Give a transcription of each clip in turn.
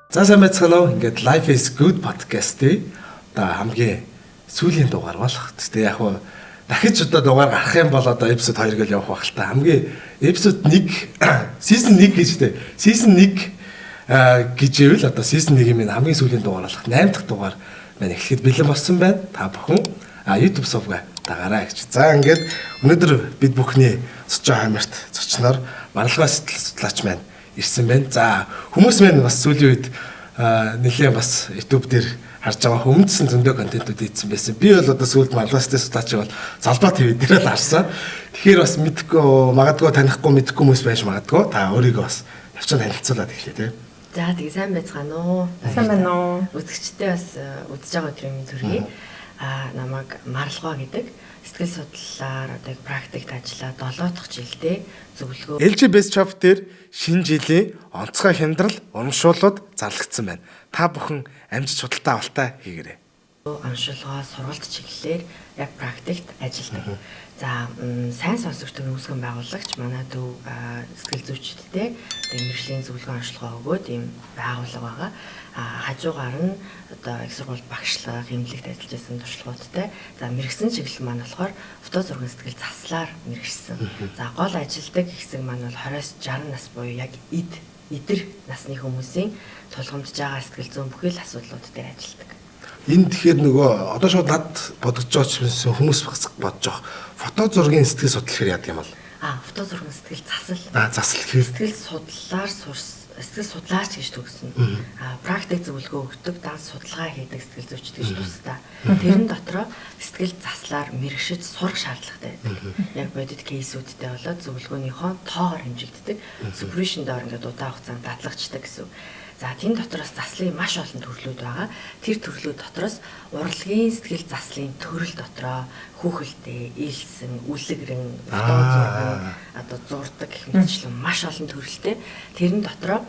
За, сайн байцгаана уу? Ингээд Life is Good podcast-ийн одоо хамгийн сүүлийн дугаар болох. Гэхдээ яг хуу дахиж одоо дугаар гарах юм бол одоо episode 2 гэл явах байх л та. Хамгийн episode 1, season 1 гэж тэ. Season 1 гэж ивэл одоо season 1-ийн минь хамгийн сүүлийн дугаар болох 8 дахь дугаар маань эхлэхэд бэлэн болсон байна. Та бүхэн YouTube сувгаа дагаарай гэж. За, ингээд өнөөдөр бид бүхний зочин хамаарт зочноор Маралгуй сэтгэл судлаач маань ирсэн байна. За, хүмүүс маань бас сүүлийн үед нэлээд бас YouTube дээр харж байгаа хүмүүстсэн зөндөө контентууд хийсэн байсан. Би бол одоо сүүлд Маралгуй сэтгэл судлаачийг бол Залбаа ТV дээр л харсан. Тэгэхээр бас мэдхгүй, магадгүй танихгүй, мэдэхгүй хүмүүс байж магадгүй. Та өөрийгөө бас навчин танилцуулаад эхлэе, те. За, тэгээ сайн байцгаана уу? Сайн байна уу? Үзэгчдээ бас үзэж байгаа өдрийн мэнд хүргэе. Намайг Маралгуй гэдэг, сэтгэл судлалаар одоо яг практикт ажиллаад 7 дахь жилдээ зөвлөгөө LG Best Shop дээр шинэ жилийн онцгой хямдрал урамшууллууд зарлагдсан байна. Та бүхэн амжиж худалдаа авалтаа хийгээрэй. Оншилгоо, сургалт чиглэлээр яг практикт ажилладаг. За, сайн сонсогч төвийн үүсгэн байгуулагч, манай төв сэтгэл зүйчдтэй одоо мэргэжлийн зөвлөгөө, оншилгоо өгөөд ийм байгууллага байгаа. Хажуугаар нь одоо их сургуульд багшлах, эмнэлэгт ажиллаж байсан туршлагуудтай. За, мэргэсэн чиглэл маань болохоор фото зургийн сэтгэл заслаар мэргэшсэн. За, гол ажилдаг хэсэг маань бол 20-с 60 нас буюу яг эд эдэр насны хүмүүсийн тулгамдж байгаа сэтгэл зүйн бүхий л асуудлууд дээр ажилладаг. Энэ тэгэхээр нөгөө одоо шууд над бодож байгаа ч юм, хүмүүс бас бодож байгаа. Фото зургийн сэтгэл судлал гэхээр яадаг юм бол? Фото зургийн сэтгэл засал. Засал гэхээр Сэтгэл судлалаар сурс, сэтгэл судлаач гэж төгснө. Практик зөвлөгөө өгдөг, данс судалгаа хийдэг сэтгэл зүйчд гэж тусдаа. Тэрэн дотроо сэтгэл заслаар мэргэшиж сурах шаардлагатай байдаг. Яг бодит case үүдтэй болоод зөвлөгөөнийхөө тоогоор хэмжигддэг. Supervision доор ингээд удаан хугацаанд дадлагчдаг гэсэн. За, тэн дотроос заслын маш олон төрлүүд байгаа. Тэр төрлүүд дотроос урлагийн сэтгэл заслын төрөл дотроо хүүхэлдэй, элсэн, үлгэрэн, фото зураг, одоо зурдаг гэх мэтчлэн маш олон төрөлтэй. Тэрэн дотроо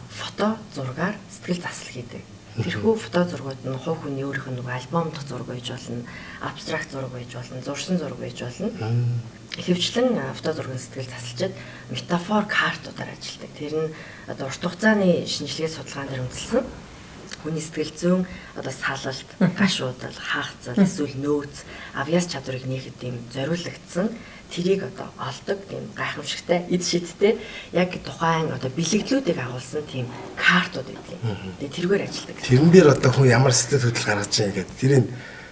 фото зургаар сэтгэл засал хийдэг. Тэрхүү фото зургууд нь хувь хүний өөрийнх нь нөгөө альбом дахь зураг байж болно, абстракт зураг байж болно, зурсан зураг байж болно. Ихэвчлэн фото зургийн сэтгэл засалчид метафор картуудаар ажилладаг. Тэр нь одоо урт хугацааны шинжилгээ судалгаан дээр үндэслэн хүний сэтгэл зүйн одоо салалт, гашуудал, хаахцал, эсвэл нөөц, авьяас чадварыг нээхэд тийм зориулагдсан, тэрийг одоо олдог тийм гайхамшигтай эд шидтэй яг тухайн одоо бэлэгдлүүдийг агуулсан тийм картууд байдаг. Тэгээ тэргээр ажилладаг. Тэрэн дээр одоо хүн ямар сэтгэл хөдлөл гаргаж байгаа гэдэг тэрийг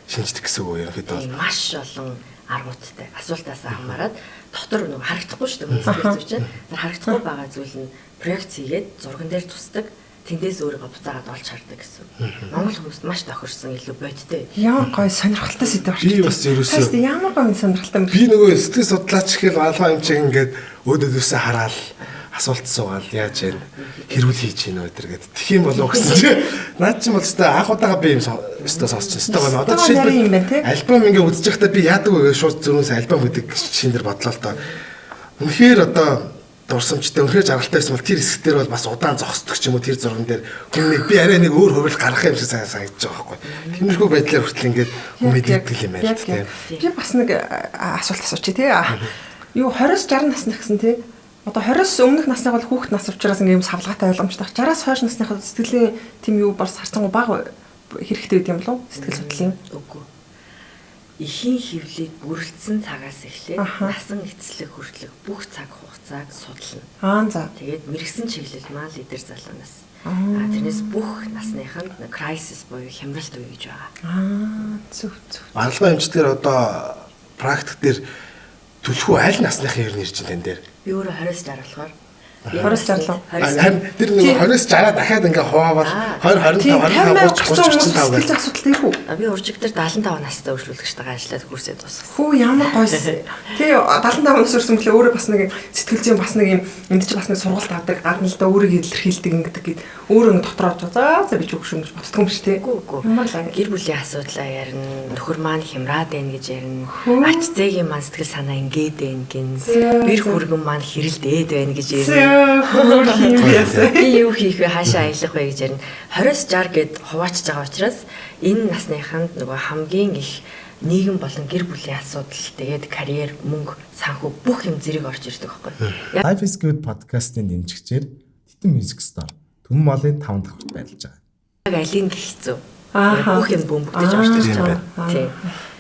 шинждэг гэсэн үг үү ерөнхийдөө бол? Тийм, маш олон аргуудтай, асуултаас хамаарат дотор нөгөө харагдахгүй шүү дээ, хүний сэтгэл зүй чинь. Тэр харагдахгүй байгаа зүйл нь проект хийгээд зурган дээр тусдаг. Тэндээс өөрийгөө буцаагаад олж хардаг гэсэн. Монгол хүмүүст маш тохирсон, илүү бодиттой. Ямар гоё сонирхолтой сэдэв орчих. Би бас ерөөсөө Тааш ямар гоё сонирхолтой юм. Би нөгөө сэтгэл судлаач гэхэл алгаа юм чиг ингээд өөдөөсөө хараал, асуулт суугаал, яаж яах, хэрүүл хийж гин үү гэдэг. Тэгэх юм болов гэсэн чи наад чинь бол өстой анх удаага би юм өстой сонсч өстой байна. Одоо жишээлбэл альбом ингээ үзэж байхдаа би яадаг вэ гэж шууд зөрүүнс альбом гэдэг шин дээр бодлоо л доо. Үнэхээр одоо дурсамжтай, үнэхээр жаргалтай байсан бол тэр хэсэг дээр бол бас удаан зогсдог ч юм уу, тэр зурган дээр хүн нэг би арай нэг өөр хувил гарах юм шиг сайн санагдаж байгаа байхгүй. Тиймэрхүү байдлаар хүртэл ингээд хүн мэддэг юм байна л, тийм. Би бас нэг асуулт асуучих, тий. Юу, 20-с 60 насных гэсэн, тий. Одоо 20-с өмнөх насны бол хүүхэд нас учраас ингээм савлгаатай, ойлгомжтой. 60-аас хойш насныхаа сэтгэлийн тийм юу бас харцангуй бага хэрэгтэй байд юм болов уу? Сэтгэл судлалын. Үгүй. Эхийн хөвлийг бүрэлдсэн цагаас эхлээд насан эцэслэг хүртэлх бүх цаг хугацааг судална. Аа, за. Тэгээд мэргэсэн чиглэл маань лидер залуунаас. Тэрнээс бүх насныханд crisis буюу хямралт үе гэж байгаа. Аа, зөв зөв. Маралгуй эмчилгээр одоо практик дээр түлхүү аль насныхын ер нь ирж байна тань дээр? Би өөрөө 20-с 60 болохоор. 20-с 60 луу. Харин тэр нэг 20-с 60 дахиад ингээ хуваавал 20, 25, 25, 30, 35 гэж асуудал ирэх үү? Би уржигдэр 75 настай өршүүлэгчтэйгээ ажиллаад курсээ дуусгасан. Хүү, ямар гойс. Тий, 75 нас өрсөн мөлий өөрөө бас нэг сэтгэл зүйн бас нэг юм энд чи бас нэг сургалт авдаг, гадна л да өөрийгөө илэрхийлдэг ингэдэг гэд өөрөө ингэ дотроо авч за за би ч өгш юм гэж боддгоо юм биш, тий. Үгүй, үгүй. Ямар л Гэр бүлийн асуудлаа ярина, нөхөр маань хямраад байна гэж ярина. Ач зээгийн маань сэтгэл санаа ингээд байна гин. Бэр хүргэн маань хэрэлдээд байна гэж ярина. Би юу хийх вэ, хаашаа аялах вэ гэж ярина. 20-с 60 гэд хуваачж байгаа учраас энэ насныханд нөгөө хамгийн их нийгэм болон гэр бүлийн асуудал, тэгээд карьер, мөнгө, санхүү, бүх юм зэрэг орж ирдэг байхгүй. Life is Good podcast-ын дэмжигчээр Титэн Music Store. Түмэн малын 5 дахь байрлаж байгаа. Яг алийг гэх хэцүү. Бүх юм бөмбөгдөж орж ирж байгаа. Тийм.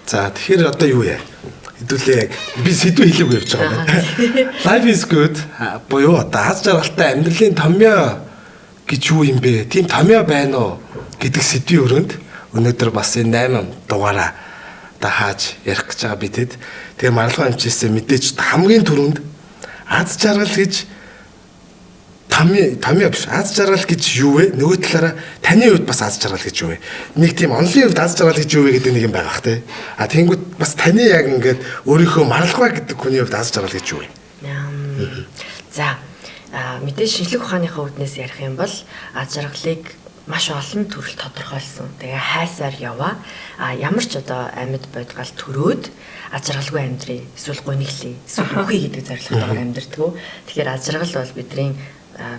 За тэгэхээр одоо юу яа? Хэдүүлээ яг би сэдв хэлээгүй явж байгаа юм байна. Life is good буюу одоо аз жаргалтай амьдралын томьёо гэж юу юм бэ? Тийм томьёо байна уу гэдэг сэдвийн өрөөнд өнөөдөр бас энэ 8 дугаараа одоо хааж ярих гэж байгаа би тэд. Тэгээ Маралгуй эмчээсээ мэдээж хамгийн түрүүнд аз жаргал гэж томьёо биш, аз жаргал гэж юу вэ? Нөгөө талаараа таны хувьд бас аз жаргал гэж юу вэ? Нэг тийм онлын хувьд аз жаргал гэж юу вэ гэдэг нэг юм байгаа бах те. А тэнгүүт бас таны яг ингээд өөрийнхөө Маралгуй гэдэг хүний хувьд аз жаргал гэж юу вэ? За мэдээж шинжлэх ухааныхаа үүднээс ярих юм бол аз жаргалыг маш олон төрөл тодорхойлсон. Тэгээ хайсаар яваа. А ямар ч одоо амьд бодгал төрөөд аз жаргалгүй амьдрий, эсвэл гуниглий, эсвэл үхий гэдэг зорилготойгоор амьдардаг. Тэгэхээр аз жаргал бол бидний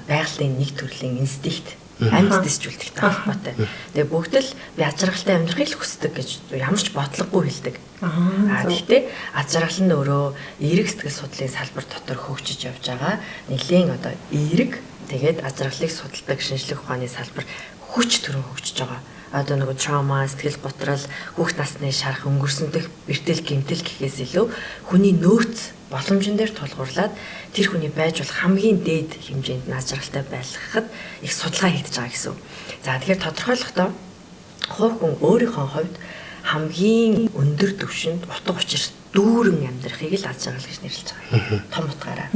байгалийн нэг төрлийн инстинкт, амьд дэсжүүлэлттэй холбоотой. Тэгээ бүгд л би аз жаргалтай амьдрахыг л хүсдэг гэж ямар ч бодлогогүй хэлдэг. А тэгтээ аз жаргал нь өөрөө эерэг сэтгэл судлалын салбар дотор хөгжиж явж байгаа. Нэлээн одоо эерэг тэгээд аз жаргалыг судалдаг шинжлэх ухааны салбар хүч төрөн хөгжиж байгаа. Одоо нөгөө траума, сэтгэл готрал, хүүхд насны шарах, өнгөрсөн дэх бэртэл, гэмтэл гэхээс илүү хүний нөөц боломжн дээр тулгуурлаад тэр хүний байж болох хамгийн дээд хэмжээнд аз жаргалтай байлгахад их судалгаа хийгдэж байгаа гэсэн. За тэгэхээр тодорхойлохдоо хувь хүн өөрийнхөө хувьд хамгийн өндөр түвшинд утга учир дүүрэн амьдрахыг л аз жаргал гэж нэрлэж байгаа. Том утгаараа.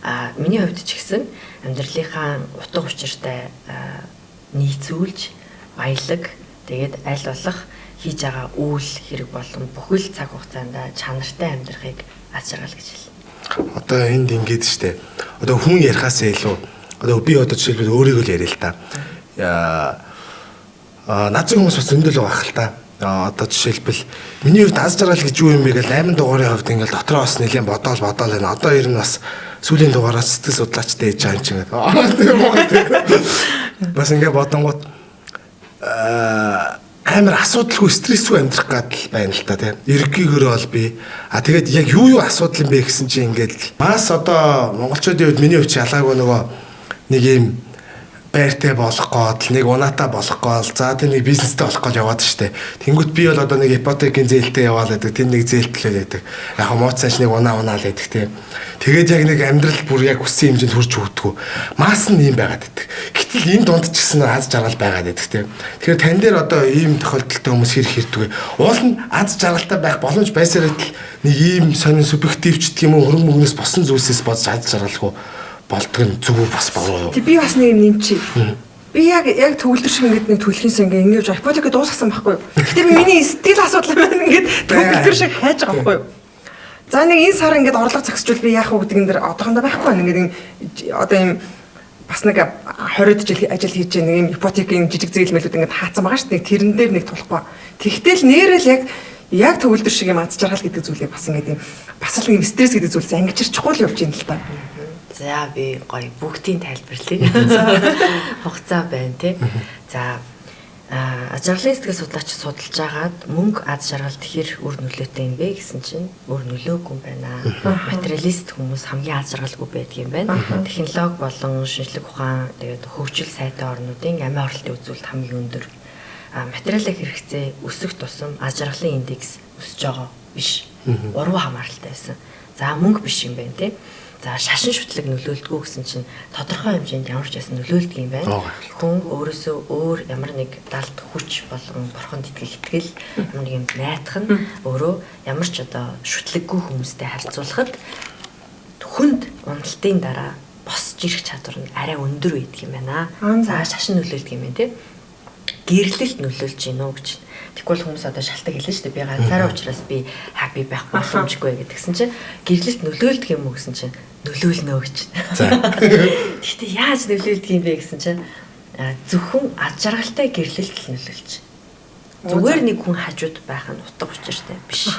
А миний хувьд ч гэсэн амьдралынхаа утга учиртай нийцүүлж баялаг тэгээд аль болох хийж байгаа үйл хэрэг болон бүхэл цаг хугацаанд чанартай амьдрахыг аз жаргал гэж хэлнэ. Одоо энд ингэж штэ. Одоо хүн ярихаасаа илүү одоо би одоо жишээлбэл өөрийгөө л яриа л та. Наад зүйн хүмүүс бас зөндөл байгаа хэл та. Одоо жишээлбэл миний хувьд аз жаргал гэж юу юм бэ гэж 8 дугаарын хувьд ингээл дотроо бас нэлээд бодоол байна. Одоо ер нь бас сүүлийн дугаараас сэтгэл судлаачтай ээж байгаа юм чинь гэдэг. Бас ингээ бодонгууд амар асуудалгүй стрессгүй амьдрах гадал байна л та тийм. Эргээгээрээ бол би тэгээд яг юу асуудал юм бэ гэсэн чинь ингээд бас одоо монголчуудын хувьд миний хувьд ялгаагүй нөгөө нэг юм байртай болох гол, нэг унаатай болох гол, за тэр нэг бизнестэй болох гол яваад штэ. Тэнгүүт би бол одоо нэг ипотекийн зээлтэй яваал гэдэг, тэр нэг зээлтлээ гэдэг. Яг мууцааш нэг унаа л гэдэг тийм. Тэгээд яг нэг амьдрал бүр яг хүссэн хэмжээнд хүрч өгдөггүй. Мас нь ийм байгаад байдаг. Гэтэл энэ дунд ч гэсэн аз жаргал байгаад байдаг тийм. Тэгэхээр тань дээр одоо ийм тохиолдолтой хүмүүс хэрэг хэрдэг вэ? Уул нь аз жаргалтай байх боломж байсаар л нэг ийм сонин субъектив ч гэх юм уу хөрөнгө мөнгнөөс босон зүйлсээс бодож аз жаргалгүй болдго нь зүг бас болоо юу? Тэг би бас нэг юм нэмчих. Би яг төгөлдөр шиг ингээд нэг төлхийнс ингээд ингэж ипотека дуусгасан байхгүй юу? Гэтэ би миний сэтгэл асуудал маань ингээд төгөлдөр шиг хайж байгаа байхгүй юу? За нэг энэ сар ингээд орлого зогсчвол би яах вэ гэдэг энэ дэр одоохондоо байхгүй байна. Ингээд юм одоо юм бас нэг 20 жил ажил хийж нэг юм ипотекийн жижиг зээл мэлүүд ингээд хаацсан байгаа шүү дээ. Тэрэн дээр нэг тулахгүй. Тэгтэл нэрэл яг төгөлдөр шиг юм аз жаргал гэдэг зүйлийг бас ингээд юм бас л нэг стресс гэдэг зүйлс ангижирчихгүй л явж байна л та. За би гоё бүгдийн тайлбарлая. Хугацаа байна тий. За аз жаргалын сэтгэл судлаач судалж агаад мөнгө аз жаргалд хэр үр нөлөөтэй юм бэ гэсэн чинь үр нөлөөгүй юм байна. Материалист хүмүүс хамгийн аз жаргалгүй байдаг юм байна. Технологи болон шинжлэх ухаан тэгээд хөгжил сайтай орнуудын амиа орлолтын үзүүлэлт хамгийн өндөр. Материалын хэрэгцээ өсөх тусам аз жаргалын индекс өсөж байгаа биш. Уруу хамааралтай байсан. За мөнгө биш юм байна тий. За шашин шүтлэг нөлөөлдгөө гэсэн чинь тодорхой хэмжээнд ямар ч байсан нөлөөлдөг юм байна. Хүн өөрөөсөө өөр ямар нэг далд хүч болон бурханд итгэх итгэл ямар нэг юмд найдах нь өөрөө ямар ч одоо шүтлэггүй хүмүүстэй харьцуулахад хүнд уналтын дараа босч ирэх чадвар нь арай өндөр байдаг юм байна. За шашин нөлөөлдөг юм байна тий. Гэрлэлт нөлөөлж гин үү гэж. Тэгвэл хүмүүс одоо шалтгаан хэлнэ шүү дээ. Би ганцаараа учраас би happy байх боломжгүй гэдгсэн чинь гэрлэлт нөлөөлдөг юм уу гэсэн чинь нөлөөлнө гэж. За. Гэхдээ яаж нөлөөлдөг юм бэ гэсэн чинь зөвхөн аз жаргалтай гэрлэлт л нөлөөлж. Зүгээр нэг хүн хажууд байх нь утга учиртай биш.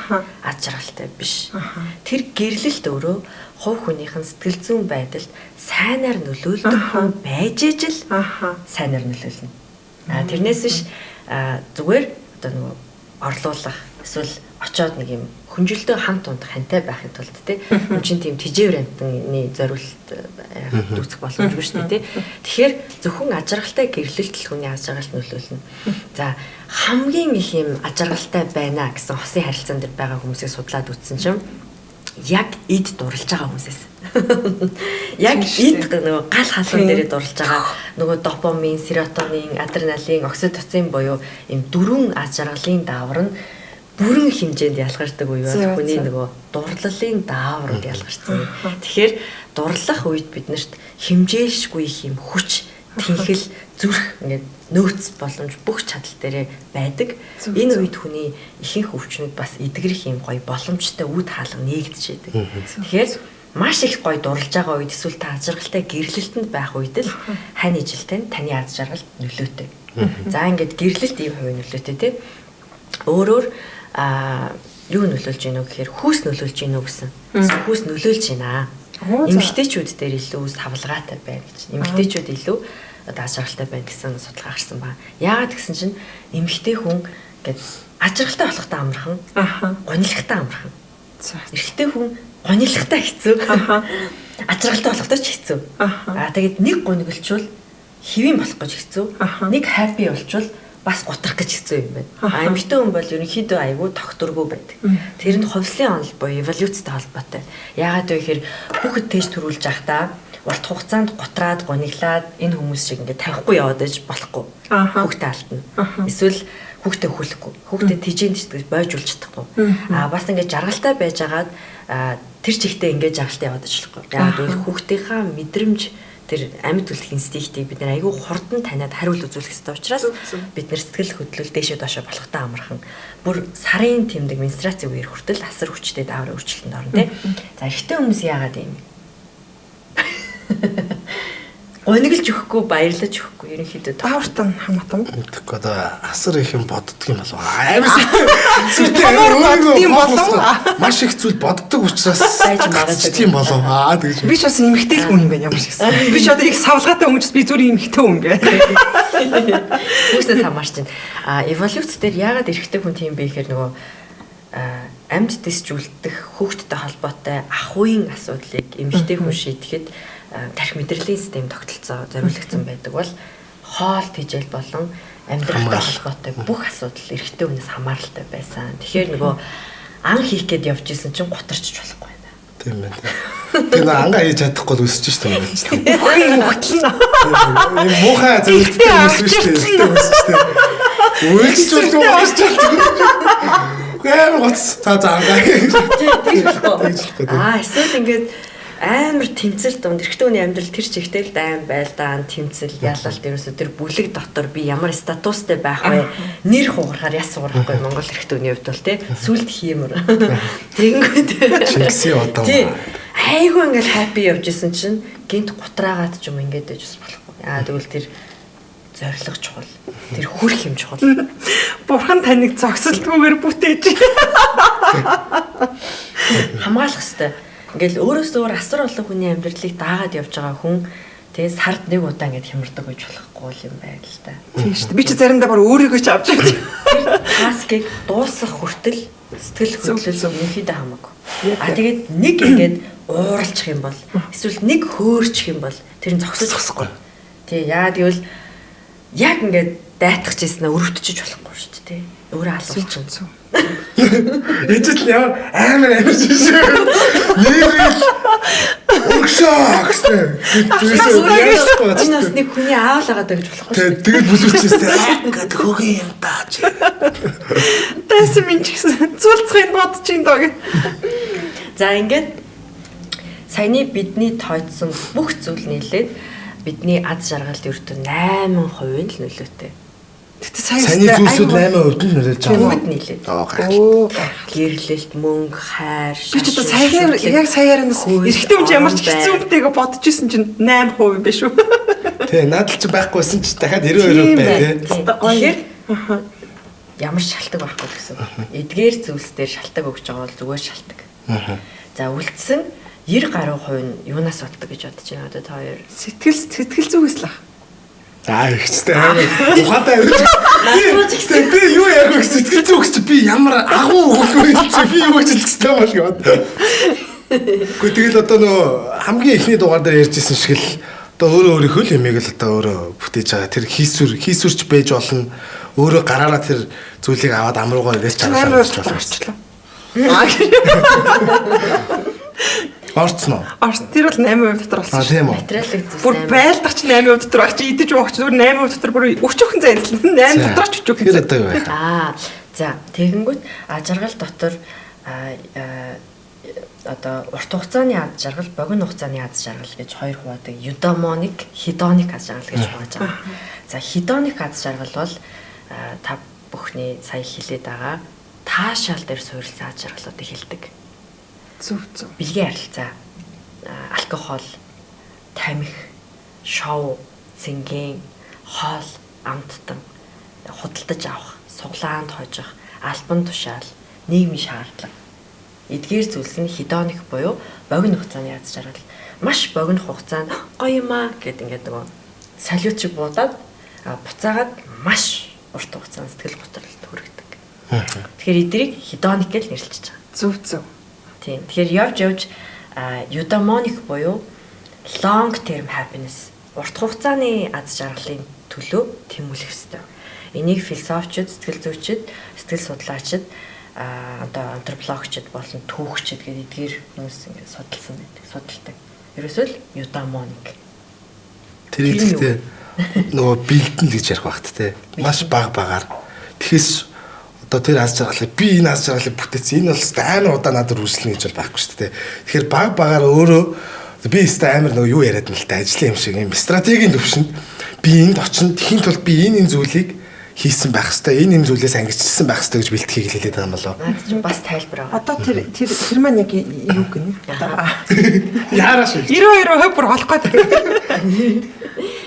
Аз жаргалтай биш. Тэр гэрлэлт өөрөө хувь хүнийх нь сэтгэл зүйн байдалд сайнаар нөлөөлдөг хүн байж ижил сайнаар нөлөөлнө. Тэрнээс биш зүгээр одоо нөгөө орлуулах эсвэл очоод нэг юм Хүнжилтөө хамт унтах хантай байхын тулд тий. Хүн чинь тийм тэжээвэр амтны зориулт дүүцэх боломжгүй шүү дээ тий. Тэгэхээр зөвхөн аж аргалтай гэрлэлт л хүний аз жаргалд нөлөөлнө. За хамгийн их юм аж аргалтай байна гэсэн хосын харилцаан дээр байгаа хүмүүсийг судлаад үзсэн чинь яг эд дурлж байгаа хүмүүсээс. Яг эд нөгөө гал халуун дээрээ дурлж байгаа нөгөө допамин, серотонин, адреналин, окситоцин буюу ийм дөрвөн аз жаргалын даавар нь бүрэн хэмжээнд ялгардаг үе бол хүний нөгөө дурлалын дааврууд ялгарсан. Тэгэхээр дурлах үед биднэрт хэмжээлшгүй их юм хүч, тэнхэл, зүрх ингээд нөөц боломж бүх чадал дээрээ байдаг. Энэ үед хүний ихэнх өвчнүүд бас эдгэрэх юм гоё боломжтой үд хаалга нээгдэж байдаг. Тэгэхээр маш их гоё дурлж байгаа үед эсвэл та аз жаргалтай гэрлэлтэнд байх үед л хань ижилтэй таны аз жаргалд нөлөөтэй. За ингээд гэрлэлт ийм хувийн нөлөөтэй тий. Өөрөөр юу нөлөөлж гинөө гэхээр хүүс нөлөөлж гинөө гэсэн. Хүүс нөлөөлж гинэ. Эмэгтэйчүүд дээр илүү савлгаатай байна гэж. Эмэгтэйчүүд илүү одоо аз жаргалтай байна гэсэн судалгаа гарсан ба. Яагаад гэсэн чинь эмэгтэй хүн ингээд аз жаргалтай болохтой амархан, гонилохтой амархан. Эрэгтэй хүн гонилохтой хэцүү. Аз жаргалтай болохтой ч хэцүү. Аа тэгээд нэг гонигдолчвол хэвийн болох гэж хэцүү. Нэг happy болчвол бас гутрах гэж хэцүү юм байна. А эмэгтэй хүн бол ерөнхийдөө айгүй тогтворгүй байдаг. Тэр нь хувьслын онол буюу эволюцтай холбоотой. Яагаад вэ гэхээр хүүхэд тээж төрүүлж байхдаа урт хугацаанд гутраад, гуниглаад энэ хүмүүс шиг ингээд тавихгүй яваад байж болохгүй. Хүүхдээ алдна. Эсвэл хүүхдээ хүлэхгүй. Хүүхдээ тэжээн гэж бойжуулж чадахгүй. А бас ингээд жаргалтай байжгаад тэр чигтээ ингээд жаргалтай яваад ажиллахгүй. Яагаад гэвэл хүүхдийнхаа мэдрэмж тэр амьд үлдэх инстинктийг бид нэр айгүй хурдан таниад хариулт үзүүлэх ёстой учраас бид нэр сэтгэл хөдлөл дээшээ доошоо болохтой амархан. Бүр сарын тэмдэг менструацийн үеэр хүртэл асар хүчтэй дааврын өөрчлөлтөнд орно тий. За эрэгтэй хүмүүс яагаад юм? Гуниглж өгөхгүй, баярлаж өгөхгүй ерөнхийдөө даавартай хамаатан. Тэгэхгүй одоо асар их юм боддөг юм болов. Амар сүртэй боддог юм болов. Маш их зүйл боддог учраас байж магадгүй тийм болов. Аа тэгж. Би ч бас эмэгтэй л хүн юм байна ямар шиг. Би ч одоо их савлгаатай хүмүүс би зүгээр эмэгтэй хүн бэ. Хүүснээс хамаарч байна. А эволюц дээр яагаад эрэгтэй хүн тийм бэ гэхээр нөгөө амьд дэсжүүлдэх хүүхдтэй холбоотой ах үеийн асуудлыг эмэгтэй хүн шийдэхэд тарих мэдрэлийн систем тогтолцоо зориулагдсан байдаг бол хоол тэжээл болон амьдралтай холбоотой бүх асуудал эрэгтэй хүнээс хамааралтай байсан. Тэгэхээр нөгөө ан хийх гээд явж исэн чинь гутарчж болохгүй байна. Тийм байна. Тэр нэг ангаа хийж чадахгүй л өсөж шүү дээ. Бүхэн хөтлөн. Ийм муухай зөвлөлттэй өсөж шүү дээ. Өсөж шүү дээ. Үйлчлүүлж өсөж шүү. Амар гоц. За за ангаа. Тийм болохгүй. Аа эсвэл ингээд амар тэмцэл дунд эрэгтэй хүний амьдрал тэр чигтэл дайн байлдаан тэмцэл ялалт ерөөсө тэр бүлэг дотор би ямар статустай байх вэ? Нэр хугарахаар яс хугарахгүй Монгол эрэгтэй хүний хувьд бол тий сүлд хиймэр. Тэгэнгүүт Чингисийн удаа. Тий. Айгүй ингээл happy явж исэн чинь гинт гутраагаад ч юм ингээд байж бас болохгүй. Аа тэгвэл тэр зорилго чухал. Тэр хүрх юм чухал. Бурхан таныг зогсолтгүйгээр бүтээж. Хамгаалах хэвээр. Ингээл өөрөөсөө өөр асар олон хүний амьдралыг даагаад явж байгаа хүн тэгээ сард нэг удаа ингээд хямардаг гэж болохгүй юм байна л да. Тийм шүү дээ. Би ч заримдаа бүр өөрийгөө ч авч явж. Тэр таскыг дуусгах хүртэл сэтгэл хөдлөл ерөнхийдөө хамаагүй. А тэгээд нэг ингээд ууралчих юм бол эсвэл нэг хөөрчих юм бол тэр нь зогсож зогсохгүй. Тий яа гэвэл яг ингээд дайтах чийсэн өрөвдөж болохгүй шүү дээ. Өөрөө алуулчих. Ижил ямар амар амар шишээ. Нэрэл өгшөө гэсэн. Энэ бас нэг хүний аав л агаад гэж болохгүй шүү. Тэгээд бүлүүчээс ингээд хөгийн юм даа чи. Тэсэн минь ч гэсэн зүлцхийг бодож ин доо гэ. За ингээд саяны бидний тооцсон бүх зүйл нийлээд бидний аз жаргалд ердөө 8% л нөлөөтэй. Гэтэ сая Саяны зүйлсүүд 8% нь нөлөөлж байгаа. Бүгд нийлээд. Оо. Гэрлэлт, мөнгө, хайр, Би ч одоо саяны яг саяараас эрэгтэй хүн ямар ч хэцүү юмтэйг бодож исэн чинь 8% юм биш үү? Тий, надад ч байхгүйсэн ч дахиад 92% бай тий. Тэгэхээр ямар ч шалтгаан байхгүй гэсэн. Эдгээр зүйлс дээр шалтгаан өгч байгаа бол зүгээр шалтгаан. За үлдсэн 90 гаруй хувь нь юунаас боддог гэж бодож байна одоо та хоёр? Сэтгэл зүгээс л ах. За ихтэй амар ухаантай авирч. Би юу ярих вэ? Сэтгэл зүйч чи би ямар агуу өгөх вэ? Би юу гэж хэлэх ёстой бол гэв. Гэхдээ тэгэл одоо нөгөө хамгийн эхний дугаар дээр ярьжсэн шиг л одоо өөрөө өөрийнхөө л юмыг л одоо өөрөө бүтээж байгаа. Тэр хийсвэрч байж болно. Өөрөө гараараа тэр зүйлийг аваад амруугаа ирэж чаргалаа гэж болчихлоо. Орцсон уу? Орсон. Тэр бол 8% дотор болсон. А тийм үү. Материалын зүйлс. Бүр байлдах чинь 8% дотор баг чи идэж уух чи зүгээр 8% дотор бүр өчөөхөн зайлсан. 8 дотор ч өчөөхөн. Тэр одоо юу вэ? Аа за тэгэнгүүт аж аргал дотор одоо урт хугацааны аз жаргал, богино хугацааны аз жаргал гэж хоёр хуваадаг. Eudaimonic, hedonic аз жаргал гэж хувааж байгаа. За hedonic аз жаргал бол та бүхний сая хэлээд байгаа таашаал дээр суурилсан аз жаргалуудыг хэлдэг. Зөв зөв. Бэлгийн харилцаа, алкогол, тамхи, шоу, цэнгийн, хоол, амттан, худалдаж авах, суглаанд хожих, албан тушаал, нийгмийн шаардлага. Эдгээр зүйлс нь hedonic буюу богино хугацааны аз жаргал. Маш богино хугацаанд гоё юм аа гэд ингээд нөгөө салют шиг буудаад буцаагаад маш урт хугацаанд сэтгэл готролд хүргэдэг. Тэгэхээр эднийг hedonic гэж нэрлэж байгаа. Зөв зөв. Тийм. Тэгэхээр явж явж eudaimonic буюу long term happiness урт хугацааны аз жаргалын төлөө тэмүүлэх ёстой. Энийг философчид, сэтгэл зүйчид, сэтгэл судлаачид одоо антропологчид болон түүхчид гэдэг эдгээр хүмүүс ингээд судалсан байдаг, судалдаг. Ерөөсөө л eudaimonic. Тэр ихтэй нөгөө бэлдэн гэж ярих багт те. Маш баг багаар. Тэгэхээс одоо тэр аз жаргалыг би энэ аз жаргалыг бүтээсэн. Энэ бол амар удаа надад үргэлжлэнэ гэж бол байхгүй шүү дээ. Тэгэхээр баг багаар өөрөө би өстой амар нөгөө юу яриад нь л та ажлын юм шиг юм стратегийн төвшөнд би энд очино. Тэхийн тулд би энэ зүйлийг хийсэн байх хэвээр, энэ зүйлээс ангижсан байх хэвээр гэж бэлтгэхийг хэлээд байгаа юм болоо. Наад чинь бас тайлбар байгаа. Одоо тэр тэр тэр маань яг юу гэнэ? Одоо Яараа шиг. 92% бүр олох гээд.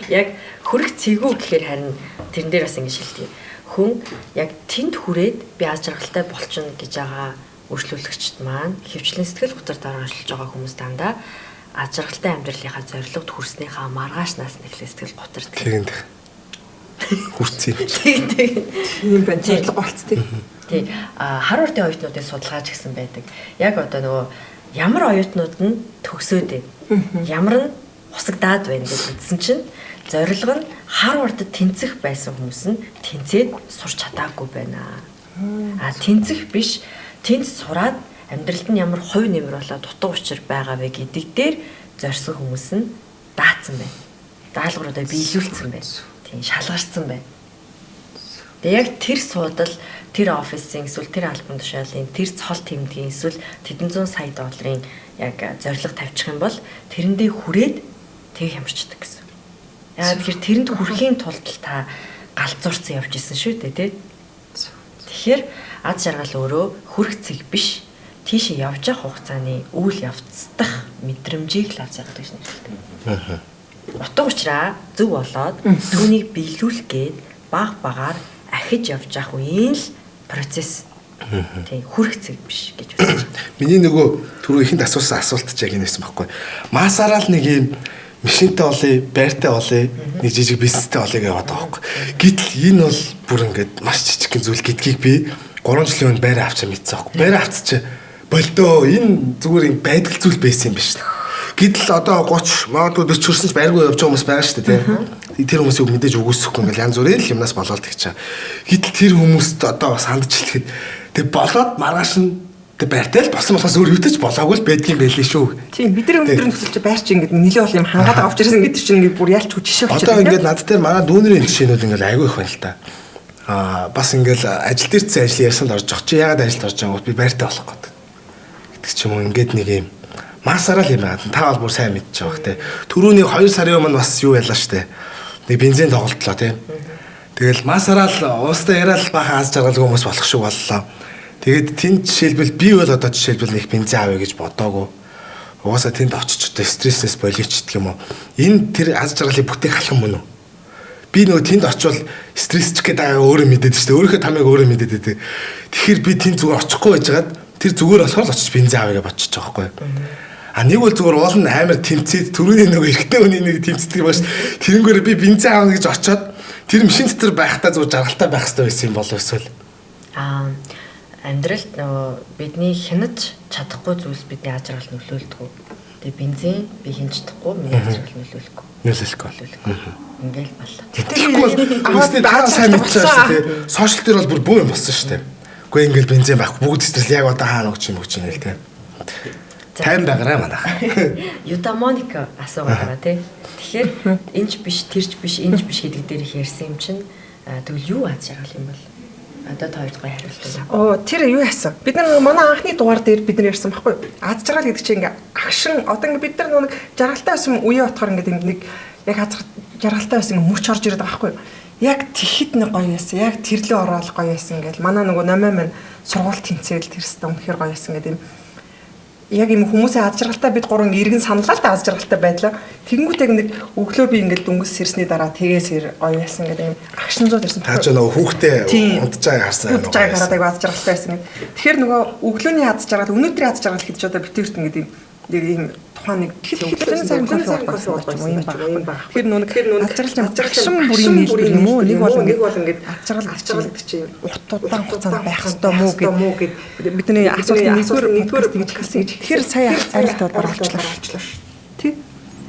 Яг хөрөх цэгүү гэхээр харин тэрэн дээр бас ингэж шилдэг. Хүн яг тэнд хүрээд би аз жаргалтай болчихно гэж байгаа өршлүүлэгчд маань хөвчлэн сэтгэл готор дараа ажиллаж байгаа хүмүүс дандаа аз жаргалтай амьдралынхаа зорилгод хүрснийхаа маргаашнаас нэхлээ сэтгэл готордог. Тэгэн тэг. Хүрцээ. Тэг тэг. Тийм байна. Зорилго болцдог. Тий. А Харвардын оюутнуудын судалгаа ч гэсэн байдаг. Яг одоо нөгөө ямар оюутнууд нь төгсөөд байна. Ямар нь хусагдаад байна гэж үзсэн чинь зорилго нь Харвардд тэнцэх байсан хүмүүс нь тэнцээд сурч чадаагүй байна. А тэнцэх биш, тэнд сураад амьдралд нь ямар хувь нэмэр болоод утга учир байгаа вэ гэдэг дээр зорьсон хүмүүс нь даацсан байна. Даалгавруудаа биелүүлсэн байна. Тийм шалгарсан байна. Тэгээ яг тэр суудал, тэр офисын эсвэл тэр албан тушаалын, тэр цол тэмдгийн эсвэл тэдэн зуун сая долларын яг зорилго тавьчих юм бол тэрэндээ хүрээд тэг хямарчдаг гэсэн. Яагаад тэгэхээр тэрэнд хүрэхийн тулд та галзуурсан явж исэн шүү дээ, тий? Тэгэхээр аз жаргал өөрөө хүрх цэг биш, тийшээ явж явах хугацааны үйл явц дах мэдрэмжийг л аз жаргал гэж нэрлэдэг. Утга учраа зөв болоод түүнийг биелүүлэх гээд баг багаар ахиж явж явах үеийн л процесс. Тийм, хүрх цэг биш гэж үзэж байна. Миний нөгөө түрүү ихэнд асуусан асуулт ч яг энэ байсан байхгүй. Масаараа л нэг юм машинтай олъё, байртай олъё, нэг жижиг бизнестэй олъё гэж яваад байгаа байхгүй. Гэтэл энэ бол бүр ингээд маш жижигхэн зүйл гэдгийг би 3 жилийн өмнө байраа авчаа мэдсэн байхгүй. Байраа авчиж болдоо энэ зүгээр юм байдал зүйл байсан юм биш. Гэтэл одоо 30 магадгүй 40 хүрсэн ч байргүй явж байгаа хүмүүс байгаа шүү дээ, тийм. Тэр хүмүүсийг мэдээж үгүйсэхгүй ингээл янз бүрийн л юмнаас болоод тэгч. Гэтэл тэр хүмүүст одоо бас хандж хэлэхэд тэг болоод маргааш нь тэг байртай л болсон болохоос өөр юутай ч болоогүй л байдгийн байлээ шүү. Тийм, бидний өнөөдөр нөхцөл чи байр чи ингээд нэлээ бол юм хангаад байгаа учраас ингээд чинь ингээд бүр ялч жишээ болчиход. Одоо ингээд над дээр манай дүүнэрийн жишээнүүд ингээд айгүй их байна л та. Аа бас ингээд ажил дээр цээ ажил ярьсанд орж байгаа чи яагаад ажилд орж байгаа вэ? Би байртай болох гэдэг. Гэдэг ч юм уу ингээд нэг юм масаараа л юм байна. Та бол бүр сайн мэдчих واخ те. Түрүүний 2 сарын өмнө бас юу ялаа штэ. Нэг бензин тоглолтлоо те. Тэгэл масаараа л уустай яриад л бахан аз жаргалгүй хүмүүс болох шиг боллоо. Тэгээд тэнд жишээлбэл би бол одоо жишээлбэл нэг бензин авъя гэж бодоагүй. Угаасаа тэнд очиж одоо стрессээс болиоч гэх юм уу. Энэ тэр аз жаргалыг бүтээх алхам мөн үү? Би нөгөө тэнд очивол стрессчих гээд байгаа өөрөө мэдээд штэ. Өөрийнхөө тамыг өөрөө мэдээд байдаг. Тэгэхээр би тэнд зүгээр очихгүй байжгаад тэр зүгээр болохоор л очиж бензин авъя гэж бодчих жоох байхгүй. А нэг бол зүгээр уул нь амар тэмцээд түрүүний нөгөө эрэгтэй хүний нэг тэмцдэг юм баш. Тэрнгээр би бензин авна гэж очиод тэр машин дотор байхдаа зүгээр жаргалтай байх хэрэгтэй байсан юм болов эсвэл. Аа амьдралд нөгөө бидний хянаж чадахгүй зүйлс бидний аз жаргал нөлөөлдөг. Тэгээ бензин би хянаж чадахгүй миний аз жаргал нөлөөлөхгүй. Нөлөөлөхгүй. Ингээл боллоо. Тэгэхгүй та сайн мэдчихсэн шүү дээ. Сошиал дээр бол бүр бөө юм болсон шүү дээ. Үгүй ингээл бензин байхгүй бүгд стресс яг одоо хаана өгч юм өгч юм гэл те. Тайм байгаарай манайх. Юдамоника асуугаад байгаа тий. Тэгэхээр энэч биш, тэрч биш, энэч биш гэдэг дээр их ярьсан юм чинь тэгвэл юу аз жаргал юм бол? Одоо та хоёрт гоё хариулт өгье. Оо тэр юу яасан? Бид нар манай анхны дугаар дээр бид нар ярьсан байхгүй юу? Аз жаргал гэдэг чинь ингээ агшин одоо ингээ бид нар нэг жаргалтай байсан үеийн утгаар ингээ нэг яг аз жаргалтай байсан ингээ мөч орж ирээд байгаа байхгүй юу? Яг тэгэхэд нэг гоё байсан. Яг тэрлээ ороод гоё байсан ингээл манай нөгөө номоо маань сургууль тэнцээл тэрстэй үнэхээр гоё байсан гэдэг юм. Яг юм хүмүүсийн аз жаргалтай бид гурван иргэн саналаа л аз жаргалтай байдлаа. Тэгэнгүүт яг нэг өглөө би ингээд дөнгөс сэрсний дараа тэгээс гоё байсан гэдэг юм агшин зууд ирсэн. Та ч нөгөө хүүхдээ унтж байгааг харсан. Унтж байгааг хараад айгу аз жаргалтай байсан гэдэг. Тэгэхээр нөгөө өглөөний аз жаргал, өнөөдрийн аз жаргал гэж одоо битүүрт ингээд юм нэг юм тухайн нэг хэлхэлэн сайн кофе уух юм байна. Тэгэхээр нөгөө аз жаргал бүрийн нийлбэр юм уу? Нэг бол ингээд аз жаргал гэдэг чинь урт удаан хугацаанд байх ёстой мүү гэд бидний асуултын нэгдүгээр тэгж хэлсэн. Тэгэхээр сая хариулт бол оруулчлаа. Тий.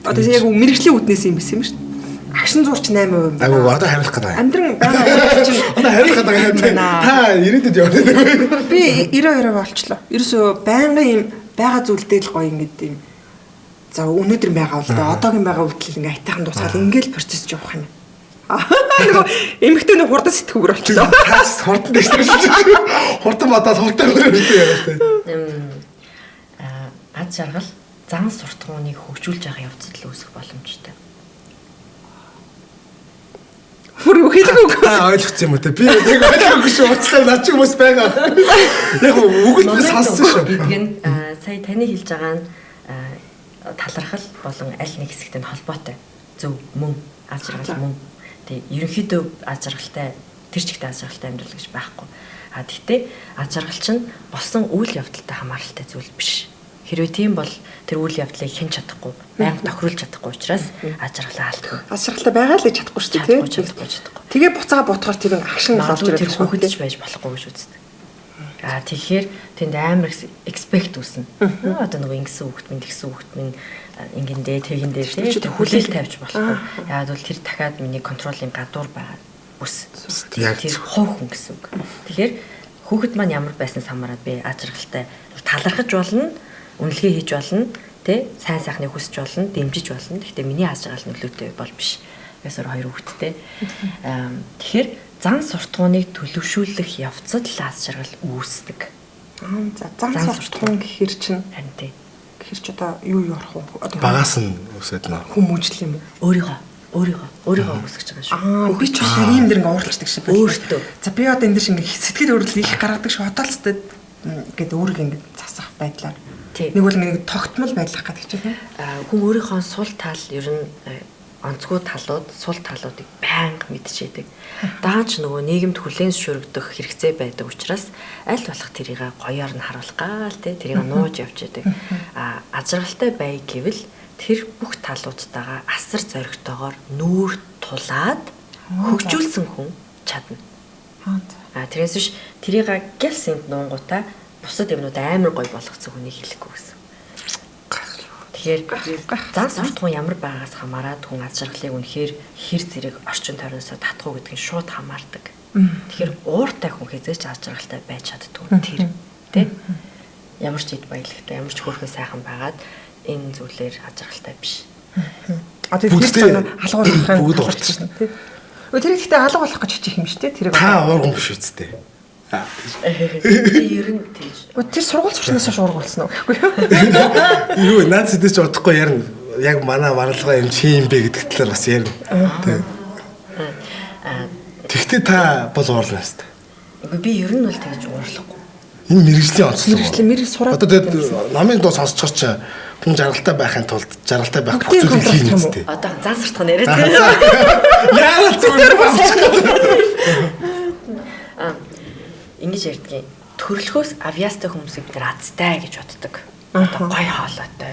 Одоо яг мэрэгжлийн үднээс юм байсан юм шүү дээ. Агшин зурч 8% юм байна. Агуу одоо хариулах гэдэг. Амьдран байгаа чинь одоо хариулах гэдэг. Та ирээдүйд явна. Би 92% болчлоо. Ерөөсөө байнгын юм байгаа зүйлдээ л гоё ингээд юм. За өнөөдөр байгаа бол да одоогийн байгаа үйлдэл ингээ айтайхан дуусгаад ингээл процесс явах юм. Нөгөө эмэгтэй нэг хурдан сэтгүүгэр болчихлоо. Таас хурдан дэвшсэн. Хурдан бодоод хурдан өрөөтэй яваа тэ. Аз жаргал зан суртахууныг хөгжүүлж байгаа явцад л үүсэх боломжтой. Бүр юу хэлэхгүй. Та ойлгоцсон юм уу те? Би яг ойлгоогүй шүү. Уучлаарай над чи хүмүүс байгаа. Яг үг л би сонссон шүү. Гэдэг нь сая таны хэлж байгаа нь талархал болон аль нэг хэсэгт нь холбоотой. Зөв мөн аз жаргал мөн. Тэг ерөнхийдөө аз жаргалтай тэр чигтээ аз жаргалтай амьдрал гэж байхгүй. А тэгтээ аз жаргал чинь болсон үйл явдалтай хамааралтай зүйл биш. Хэрвээ тийм бол тэр үйл явдлыг хэн чадахгүй, байнга тохируулж чадахгүй учраас аз жаргалаа алдах. Аз жаргалтай байгаа л гэж чадахгүй шүү дээ, тий? Чадахгүй. Тэгээ буцаага ботхоор тэр агшин л орж ирээд тэр хүүхэд ч байж болохгүй гэж үздэг. Аа тэгэхээр тэнд амар expect үүснэ. Одоо нөгөө ингэсэн хүүхэд минь, тэгсэн хүүхэд минь ингэндээ, тэгэндээ тий хүлээл тавьж болохгүй. Яагаад бол тэр дахиад миний контролын гадуур байгаа бүс. Тэр хувь хүн гэсэн үг. Тэгэхээр хүүхэд маань ямар байснаас хамаарат би аз жаргалтай талархаж болно. Үнэлгээ хийж болно, тэ сайн сайхныг хүсэж болно, дэмжиж болно. Гэхдээ миний аз жаргал нөлөөтэй бол биш. Ясаар хоёр хүүхэдтэй. Тэгэхээр зан суртахууныг төлөвшүүлэх явцад л аз жаргал үүсдэг. За зан суртахуун гэхэр чинь харин тий. Гэхэр чи одоо юу юу орох вэ? Одоо багаас нь үсэд нөө. Хүмүүжил юм уу? Өөрийгөө үүсгэж байгаа шүү. Би ч бас ийм дэр ингээ уурлцдаг шиг байна. Өөртөө. За би одоо энэ дэр шиг ингээ сэтгэл хөдлөл их гаргадаг шиг одоо л хэвээр гээд өөрийгөө ингээ засах байдлаар. Нэг бол нэг тогтмол байдлах гэдэг чинь тийм. Хүн өөрийнхөө сул тал ер нь онцгой талууд, сул талуудыг байнга мэдчихэд. Даанч нөгөө нийгэмд хүлээн зөвшөөрөгдөх хэрэгцээ байдаг учраас аль болох тэрийг гоёор нь харуулах гал тий тэрийг нууж явж яадаг. А аз жаргалтай бай гэвэл тэр бүх талуудтайгаа асар зоригтойгоор нүүр тулаад хөгжүүлсэн хүн чадна. А тэрнээс биш тэрийг гялс энд нуунгуудаа бусад юмнууд амар гоё болгоцсон хүнийг хэлэхгүй гэсэн. Тэгэхээр зан суртахуун ямар байгаас хамаарат хүн аз жаргалыг үнэхээр хэр зэрэг орчин тойрноосоо татах уу гэдгийг шууд хамаардаг. Тэгэхээр ууртай хүн хэзээ ч аз жаргалтай байж чаддгүй тэр тий. Ямар ч эд баялагтай, ямар ч хөөрхөн сайхан байгаад энэ зүйлээр аз жаргалтай биш. А тэр зан алга болох бүгд ууртай тий. Тэр ихтэй алга болох гэж хичээх юм шүү тий. Тэр та уурган биш үсттэй. Би ер нь тийж. Тэр сургууль сурснаас хойш уурга болсон уу гэхгүй юу? Юу наад сэдэж бодохгүй ярина. Яг манай маралгаа юм чи юм бэ гэдэг талаар бас ярина. Тэ. Тэгтээ та бол уурлаа хэвээр. Үгүй би ер нь бол тэгж уурлахгүй. Энэ мэрэгжлийн онцлог. Мэрэгжлийн мэрэг сураад. Одоо тэгээд номын дуу сонсчоор чи хүн жаргалтай байхын тулд жаргалтай байх бүх зүйлийг хийнэ үстэй. Одоо зан суртах нэрээ. Яараа зүгээр болчих. Ингэж ярьдгийн. Төрөлхөөс авьяастай хүмүүсийг бид нар азтай гэж боддог. Одоо гой хоолойтой,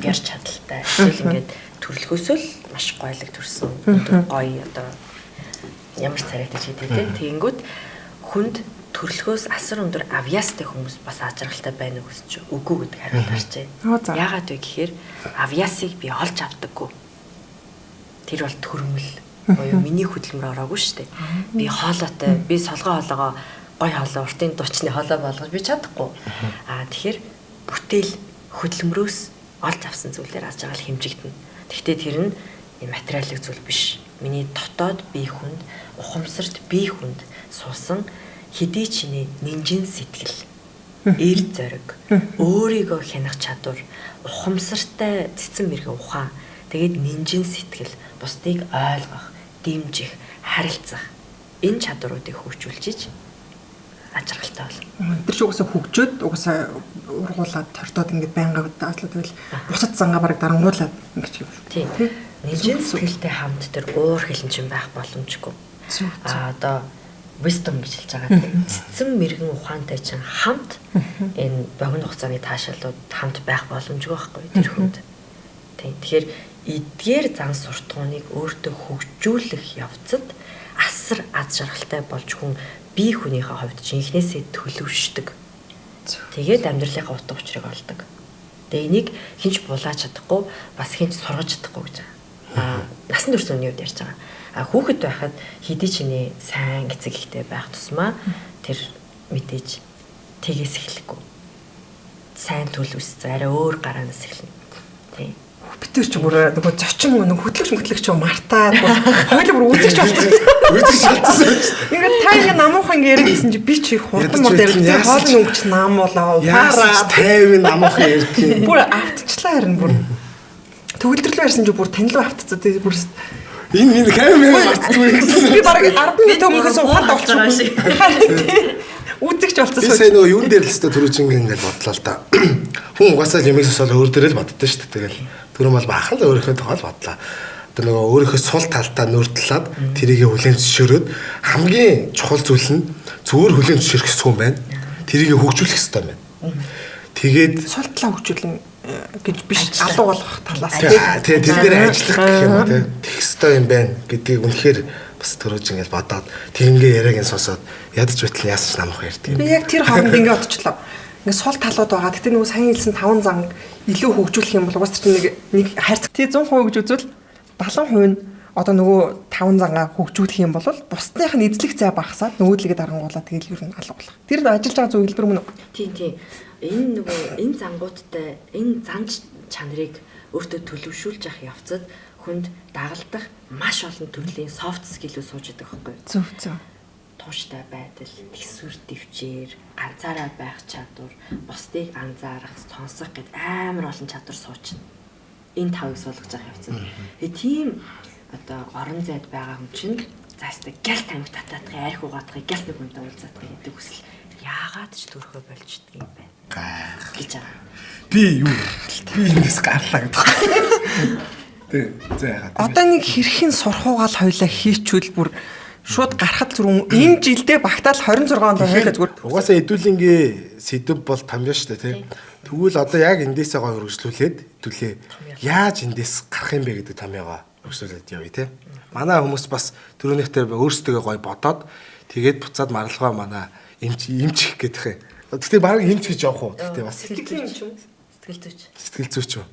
ярьж чадaltaй. Эсвэл ингээд төрөлхөөсөө л маш гойлог төрсөн. Гоё одоо ямар царайтай ч гэдэг тийм. Тэгэнгүүт хүнд төрөлхөөс асар өндөр авьяастай хүмүүс бас аз жаргалтай байна уу гэсэн чинь үгүй гэдэг хариулт гарчээ. Яагаад вэ гэхээр авьяасыг би олж авдаггүй. Тэр бол төрмөл буюу миний хөдөлмөр ороогүй шүү дээ. Би хоолойтой, би солгой хоолоогоо гой хоолой, уртын дуучны хоолой болгож би чадахгүй. Аа тэгэхээр бүтээл хөдөлмөрөөс олж авсан зүйлээр аз жаргал хэмжигдэнэ. Гэхдээ тэр нь материалын зүйл биш. Миний дотоод бие хүнд, ухамсарт бие хүнд суусан хэдий чиний нинжин сэтгэл, эр зориг, өөрийгөө хянах чадвар, ухамсартай цэцэн мэрэгэн ухаан, тэгээд нинжин сэтгэл, бусдыг ойлгох, дэмжих, харилцах энэ чадваруудыг хөгжүүлж аз жаргалтай болно. Тэр чинь угаасаа хөгжөөд угаасаа ургуулад тортоод ингээд байнга дааслаа тэгэл бусад зангаа бараг дарангуулад ингэж юм шүү. Тийм. Нинжин сэтгэлтэй хамт тэр уур хилэн чинь байх боломжгүй. Аа одоо wisdom гэж хэлж байгаа тийм. Цэцэн мэрэгэн ухаантай чинь хамт энэ богино хугацааны таашаалууд хамт байх боломжгүй байхгүй тэр хүнд. Тийм. Тэгэхээр эдгээр зан суртахууныг өөртөө хөгжүүлэх явцад асар аз жаргалтай болж хүн бие хүнийхээ хувьд жинхнээсээ төлөвшдөг. Тэгээд амьдралынхаа утга учирыг олдог. Тэгээ энийг хинч булааж чадахгүй, бас хинч сургаж чадахгүй гэж байгаа. Аа насан турш үний хувьд ярьж байгаа. А хүүхэд байхад хэдий чиний сайн эцэг ихтэй байх тусмаа тэр мэдээж тэгээс эхлэхгүй. Сайн төлөвс арай өөр гараанаас эхэлнэ. Тийм. Бид тэр ч бүр нөгөө зочин нөгөө хөтлөгч мөтлөгч мартаад хоёул бүр үзэгч болсон. Үзэгч болсон. Ингээд та ингээ намуухан ингээ яриад байсан чи би чи хурдан мод яриад хоолны өнгөч нам болоо ухаараа 50 намуухан ярьдаг юм. Бүр автчлаа харин бүр төгөлдөрлөө ярьсан чи бүр танилуу автцаа тий бүр энэ минь камер мартцгүй гэсэн. Би бараг 10 минут өмнөхөөс ухаанд олчих шиг. Үзэгч болсон. Би сая нөгөө юун дээр л өстө түрүүчингээ ингээд бодлоо л да. Хүн угаасаа л ямиг сосол өөр дээр л боддоо шүү дээ. Тэгэл түрүүн бол баахан л өөрийнхөө тухай л бодлоо. Одоо нөгөө өөрийнхөө сул талтаа нүртлээд тэрийг хүлээн зөвшөөрөөд хамгийн чухал зүйл нь зүгээр хүлээн зөвшөөрөх ёсгүй юм байна. Тэрийг хөгжүүлэх ёстой юм байна. Тэгээд сул талаа хөгжүүлэн гэж биш алуу болгох талаас тий тэр дээр ажиллах гэх юм уу тий тэгэх ёстой юм байна гэдгийг үнэхээр бас төрөөж ингээд бодоод тэгингээ яриаг нь сонсоод ядаж байтал яасан ч намах ярьдаг юм. Би яг тэр хооронд ингээд бодчихлоо. Ингээд сул талууд байгаа. Гэтэ нөгөө сайн хэлсэн 5 зан илүү хөгжүүлэх юм бол угаас тэр нэг хайрцаг тий 100% гэж үзвэл 70% нь одоо нөгөө 5 зангаа хөгжүүлэх юм бол бусдынх нь эзлэх зай багасаад нөгөөдлөгээ дарангуулаад тэгэл ер нь алга болох. Тэр ажиллаж байгаа зүйл хэлбэр мөн үү? Тийм тийм. Энэ нөгөө энэ зангуудтай энэ зан чанарыг өөртөө төлөвшүүлж явах явцад хүнд дагалдах маш олон төрлийн soft skill-үүд сууж идэг байхгүй юу? Зөв зөв. Тууштай байдал, төсвөр дэвчээр, ганцаараа байх чадвар, бусдыг анзаарах, сонсох гэд амар олон чадвар суучна. Энэ тавыг суулгаж явах явцад. Тэгээ тийм одоо орон зайд байгаа хүн чинь заастаа гял тамхи татаадах, арх угаадах, гял нэг хүнтэй уулзаадах гэдэг хүсэл яагаад ч төрхөө болж идэх юм бэ? Гэж байгаа. Би юу? Би энэс гарлаа гэдэг. Тэ зэ яагаад. Одоо нэг хэрхэн сурхуугаал хоёлаа хийчүүл бүр шууд гарахад зүр энэ жилдээ багтаал 26 онд хоёлаа зүгээр. Угаасаа эдүүлэнгийн сэдв бол тамья шүү дээ тий. Тэгвэл одоо яг эндээсээ гой үргэлжлүүлээд эдүүлээ яаж эндээс гарах юм бэ гэдэг тамьягаа үргэлжлүүлээд явъя тий. Манай хүмүүс бас түрүүнийхтэй өөрсдөө гой бодоод тэгээд буцаад маралгаа манай эмч гэх юм. Гэтэ баг эмч гэж явах уу? Гэтэ бас сэтгэлийн эмч юм. Сэтгэл зүйч. Сэтгэл зүйч үү?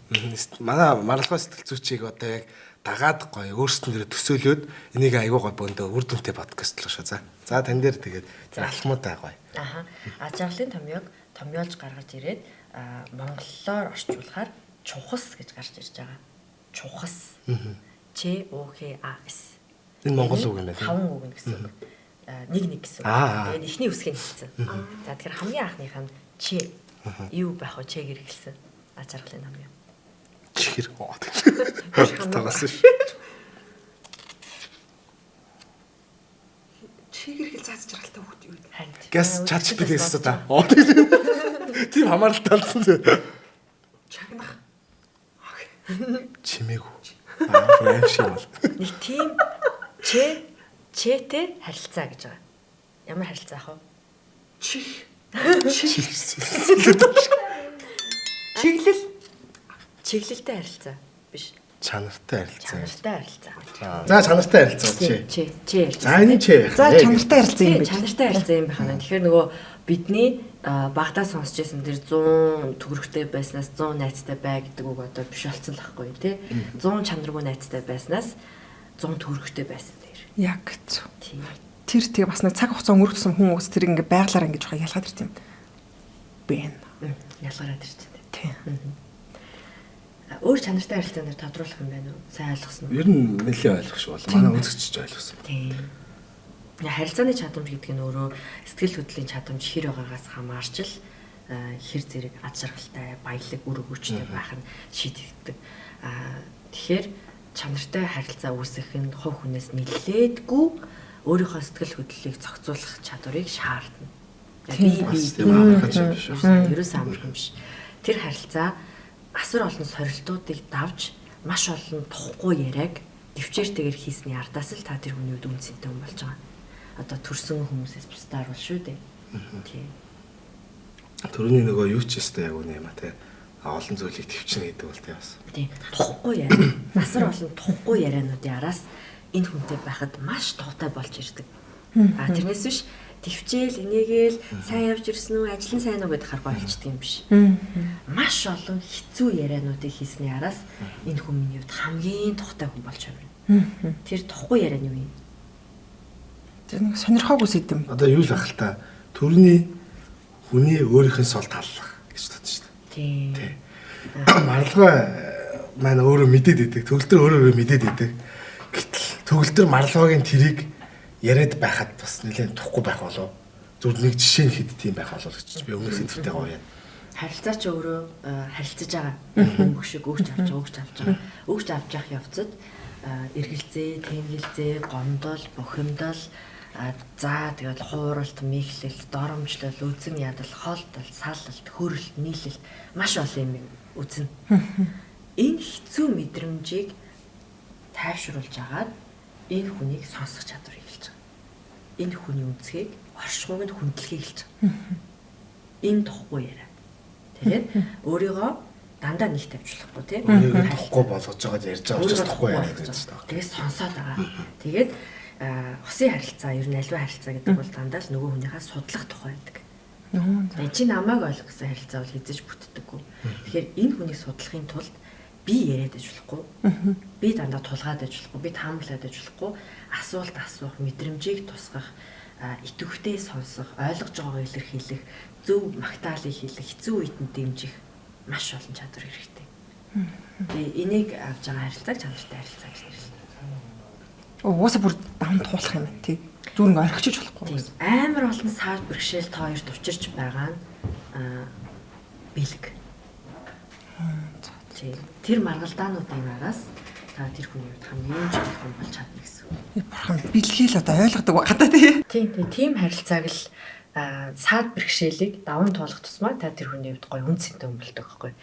Манай маралгаа сэтгэл зүйчийг одоо яг дагаад гоё өөрсдөн дээрээ төсөөлөөд энийг айгуу гоё бөөндөө үр дүнтэй подкаст л шүү. За. За тань дээр тэгээд алхмуудаа гоё. Аха. Аз жаргалын томьёог томьёолж гаргаж ирээд монголоор орчуулахаар чухас гэж гарч ирж байгаа. Чухас. Ч У Х А С. Энэ монгол үг юм байна. Таван үг нь гэсэн үг. Нэг нэг гэсэн үг. Тэгээд эхний үсгийг хэлсэн. За тэгэхээр хамгийн анхных нь ч юу байх вэ? Ч гэр хэлсэн. Аз жаргалын томьёо. Чихэр. Тагасан шүү. Чигэр хэл заац жаргалтай хүүхд юу вэ? Гэс ChatGPT гэсэн та. Тийм хамааралтай болсон. Чагнах. Чимээгүй. Аа, аим шиг бол. Нэг тийм ч чтэй харилцаа гэж байгаа. Ямар харилцаа ах вэ? Чих. Чих. Чиглэл Чиглэлтэй харилцаа биш. Чанартай харилцаа. Чанартай харилцаа. За чанартай харилцаа чи. Чи чи ярьж. За энэ чи. За чанартай харилцаа юм Тийм, байна. чанартай харилцаа юм байна. Тэгэхээр нөгөө бидний багтаа сонсч байсан тэр 100 төгрөгтэй байснаас 100 найзтай бай гэдэг үг одоо биш болсон л байхгүй тий. 100 чанаргүй найзтай байснаас 100 төгрөгтэй байсан тэр. Яг зөв. Тийм. Тэр тэгээ бас нэг цаг хугацаа өнгөрөх тусам хүн ус тэр ингээ байглаараа ингээ жоохон ялгаад ирт юм. Бэн. Ялгараад ирж байна. Тийм. Өөр чанартай харилцаа нэр тодруулах юм байна уу? Сайн ойлгосон уу? Ер нь нэлээд ойлгох шиг бол. Манай үзэгч ч ойлгосон. Тийм. Харилцааны чадамж гэдэг нь өөрөө сэтгэл хөдлөлийн чадамж хэр байгаагаас хамаарч л хэр зэрэг ад жаргалтай, баялаг, үр өгөөчтэй байх нь шийдэгддэг. Тэгэхээр чанартай харилцаа үүсгэх нь хувь хүнээс нэлээдгүй өөрийнхөө сэтгэл хөдлөлийг зохицуулах чадварыг шаардна. Би би Тийм амархан юм биш үү? Ерөөсөө амархан биш. Тэр харилцаа асар олон сорилтуудыг давж маш олон тухгүй яриаг төвчээртэйгэр хийсний ардаас л та тэр хүний үед үн цэнтэй хүн болж байгаа. Одоо төрсөн хүмүүсээс бусдаар бол шүү дээ. Тийм. Төрөний нөгөө юу ч өстэй яг үнэ юм а те. Олон зүйлийг төвчнэ гэдэг бол те бас. Тийм. Тухгүй яриа. Асар олон тухгүй яриануудын араас энэ хүнтэй байхад маш тухтай болж ирдэг. А тэрнээс биш төвчээл энийгээл сайн явж ирсэн үү, ажил нь сайн уу гэдээ харахгүй болчдөг юм биш. Маш олон хэцүү яриануудыг хийсний араас энэ хүн миний хувьд хамгийн тухтай хүн болж хувирна. Тэр тухгүй яриа нь юу юм? Тэр нэг сонирхоогүй сэдэм. Одоо юу л ах л та төрөний хүний өөрийнх нь сул таллах гэж бодсон шүү дээ. Тийм. Тий. Марлгаа маань өөрөө мэдээд идэг. Төгөлдөр өөрөө өөрөө мэдээд идэг. Гэтэл төгөлдөр марлгаагийн тэрийг яриад байхад бас нэлээд тухгүй байх болов. Зүгээр нэг жишээ нь хэд тийм байх болов гэж би өмнөх сэдвтэй гоё яа. Харилцаа ч өөрөө харилцаж байгаа. Бөмбөг шиг өгч авч байгаа, өгч авч байгаа. Өгч авч явах явцад эргэлзээ, тэнгэлзээ, гомдол, бухимдал, за тэгэл хууралт, мэхлэлт, доромжлол, үзэн ядал, холдол, салалт, хөрөлт, нийлэлт маш олон юм үзнэ. Энэ хэцүү мэдрэмжийг тайвшруулж агаад энэ хүнийг сонсох чадварыг хэлж байгаа. Энэ хүний үнцгийг, оршихуйг нь хүндлэхийг хэлж байгаа. Энэ тухгүй яриа. Тэгээд өөрийгөө дандаа нэг тавьчихлахгүй тий. Өөрийгөө тухгүй болгож байгаад ярьж байгаа учраас тухгүй яриа гэж байна. Тэгээд сонсоод байгаа. Тэгээд усын харилцаа, ер нь аливаа харилцаа гэдэг бол дандаа л нөгөө хүнийхээ судлах тухай байдаг. Тэгээд чи намайг ойлгох гэсэн харилцаа бол хэзээ ч бүтдэггүй. Тэгэхээр энэ хүнийг судлахын тулд би яриад байж болохгүй. Би дандаа тулгаад байж болохгүй, би таамаглаад байж болохгүй. Асуулт асуух, мэдрэмжийг тусгах, идэвхтэй сонсох, ойлгож байгаагаа илэрхийлэх, зөв магтаалыг хэлэх, хэцүү үед нь дэмжих маш олон чадвар хэрэгтэй. Тэгээ энийг авч байгаа харилцааг чанартай харилцаа гэж нэрлэнэ. Угаасаа бүр даван туулах юм байна тий. Зүгээр ингээ орхичиж болохгүй. Амар олон саад бэрхшээл та хоёрт учирч байгаа нь бэлэг. Тийм. Тэр маргалдаануудын араас та тэр хүний хувьд хамгийн чухал хүн болж чадна гэсэн үг. Бурхан бэлгээл одоо ойлгодог байгаа та тий. Тийм, тийм харилцааг л саад бэрхшээлийг даван туулах тусмаа та тэр хүний хувьд гоё үн цэнтэй хүн болдог байхгүй.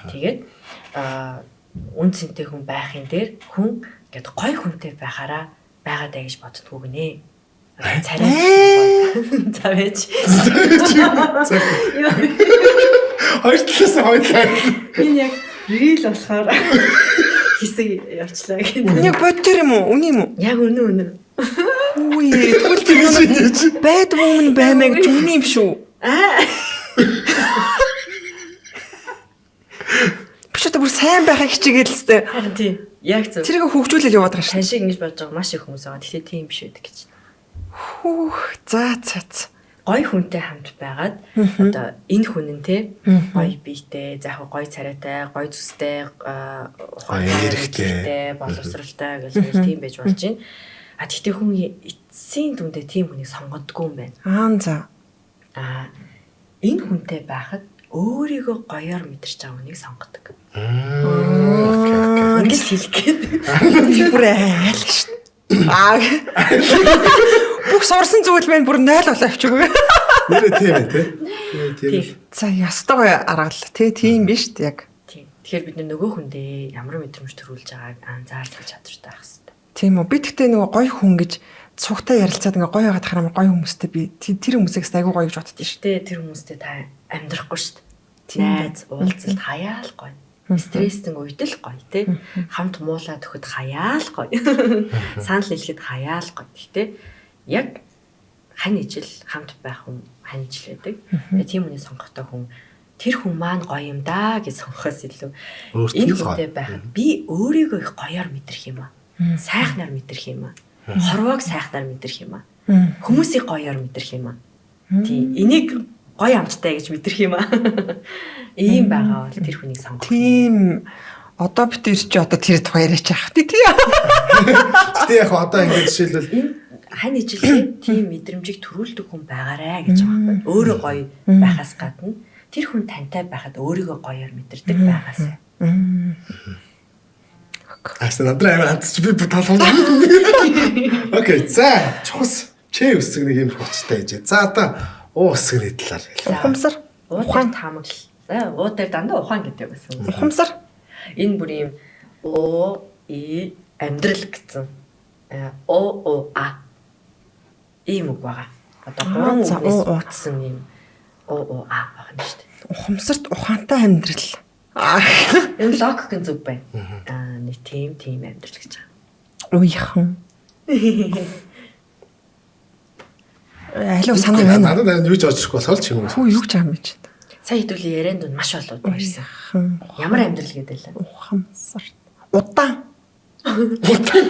Тэгээд үн цэнтэй хүн байхын дээр хүн ингээд гоё хүнтэй байхаараа байгаа даа гэж боддгоо гинэ. Царай. За байж. Хоёр талаас нь хоёлаа. Энэ яг рил болохоор хэсэг явчлаа гэнэ. Яг бодтер юм уу? Үний юм уу? Яг үнэн үнэн. Үгүй тэгвэл тэр юм bad woman баймаа гэж үний юм шүү. Аа. Биш одоо бүр сайн байхыг хичээгээл л тест. Харин тийм. Яг зөв. Тэрийг хөгжүүлэл яваад байгаа шүү. Тань шиг ингэж бодож байгаа маш их хүмүүс байгаа. Гэхдээ тийм биш байдаг гэж. Хүүх за за за. Гоё хүнтэй хамт байгаад одоо энэ хүн нь те гоё биетэй, за яг гоё царайтай, гоё зүстэй, гоё эрхтэй, боловсралтай гэж тийм байж болж байна. А тэгтээ хүн эцсийн дүндээ тийм хүнийг сонгоддгүй юм байна. Аа за. Аа энэ хүнтэй байхад өөрийгөө гоёор мэдэрч байгаа хүнийг сонгодог. Окей, окей. Ингэж хэлэх гээд. Би бүр айл шүү. Аа. Бүх сурсан зүйл маань бүр 0 болоо авчигүй. Нэрээ тийм ээ тий. Тийм. За ёстой гоё аргал тий тийм биш үү яг. Тийм. Тэгэхээр бид нөгөө хүндээ ямар мэдрэмж төрүүлж байгааг анзаарч чадвартай байх хэрэгтэй. Тийм үү. Би тэгтээ нөгөө гоё хүн гэж цугтай ярилцаад ингээ гоё байгаад харам гоё хүмүүстэй би тэр хүмүүсээс айгүй гоё гэж боддоо шүү. Тэ тэр хүмүүстэй та амьдрахгүй шүү дээ. Найз уулзалт хаяал гоё. Стресстэн үед л гоё тий. Хамт муулаад өгөхөд хаяал гоё. Санал нийлэхэд хаяал гоё. Гэхдээ яг хань ижил хамт байх хүн хань ижил байдаг. Тэгээ тийм үний сонгохтой хүн тэр хүн маань гоё юм даа гэж сонгохоос илүү энэ хүнтэй байхад би өөрийгөө их гоёор мэдрэх юм аа. Сайхнаар мэдрэх юм аа. Хорвоог сайхнаар мэдрэх юм аа. Хүмүүсийг гоёор мэдрэх юм аа. Тийм. Энийг гоё амттай гэж мэдрэх юм аа. Ийм байгаа бол тэр хүнийг сонгох. Тийм одоо бид тэр чи одоо тэр тухай яриач яах тий. Гэтэ яг одоо ингэж жишээлбэл энэ хань ижилээ тийм мэдрэмжийг төрүүлдэг хүн байгаарэ гэж байгаа байхгүй. Өөрөө гоё байхаас гадна тэр хүн тантай байхад өөрийгөө гоёор мэдэрдэг байгаасай. Асан надраа амар хандчих би талхам. Окей, за чухас чэ үсэг нэг юм хүчтэй байж. За одоо уу үсгний талаар хэлье. Ухамсар, ухаан таамаглал. За уу дээр дандаа ухаан гэдэг байсан. Ухамсар. Энэ бүр юм уу и амьдрал гэсэн. О о а ийм үг байгаа. Одоо гурван үгнээс бүтсэн юм о о а байна шүү дээ. Ухамсарт ухаантай амьдрал. Энэ логикын зүг байна. Аа нэг тийм амьдрал гэж байгаа. Уяхан. Алив санаа байна. Надад харин юу ч орж ирэхгүй болохоор ч юм уу. Хүү юу ч юм бэ. Сая хэдүүлээ ярианд нь маш олон удаа ярьсан. Ямар амьдрал гэдэг лээ? Ухамсарт. Удаан. Удаан.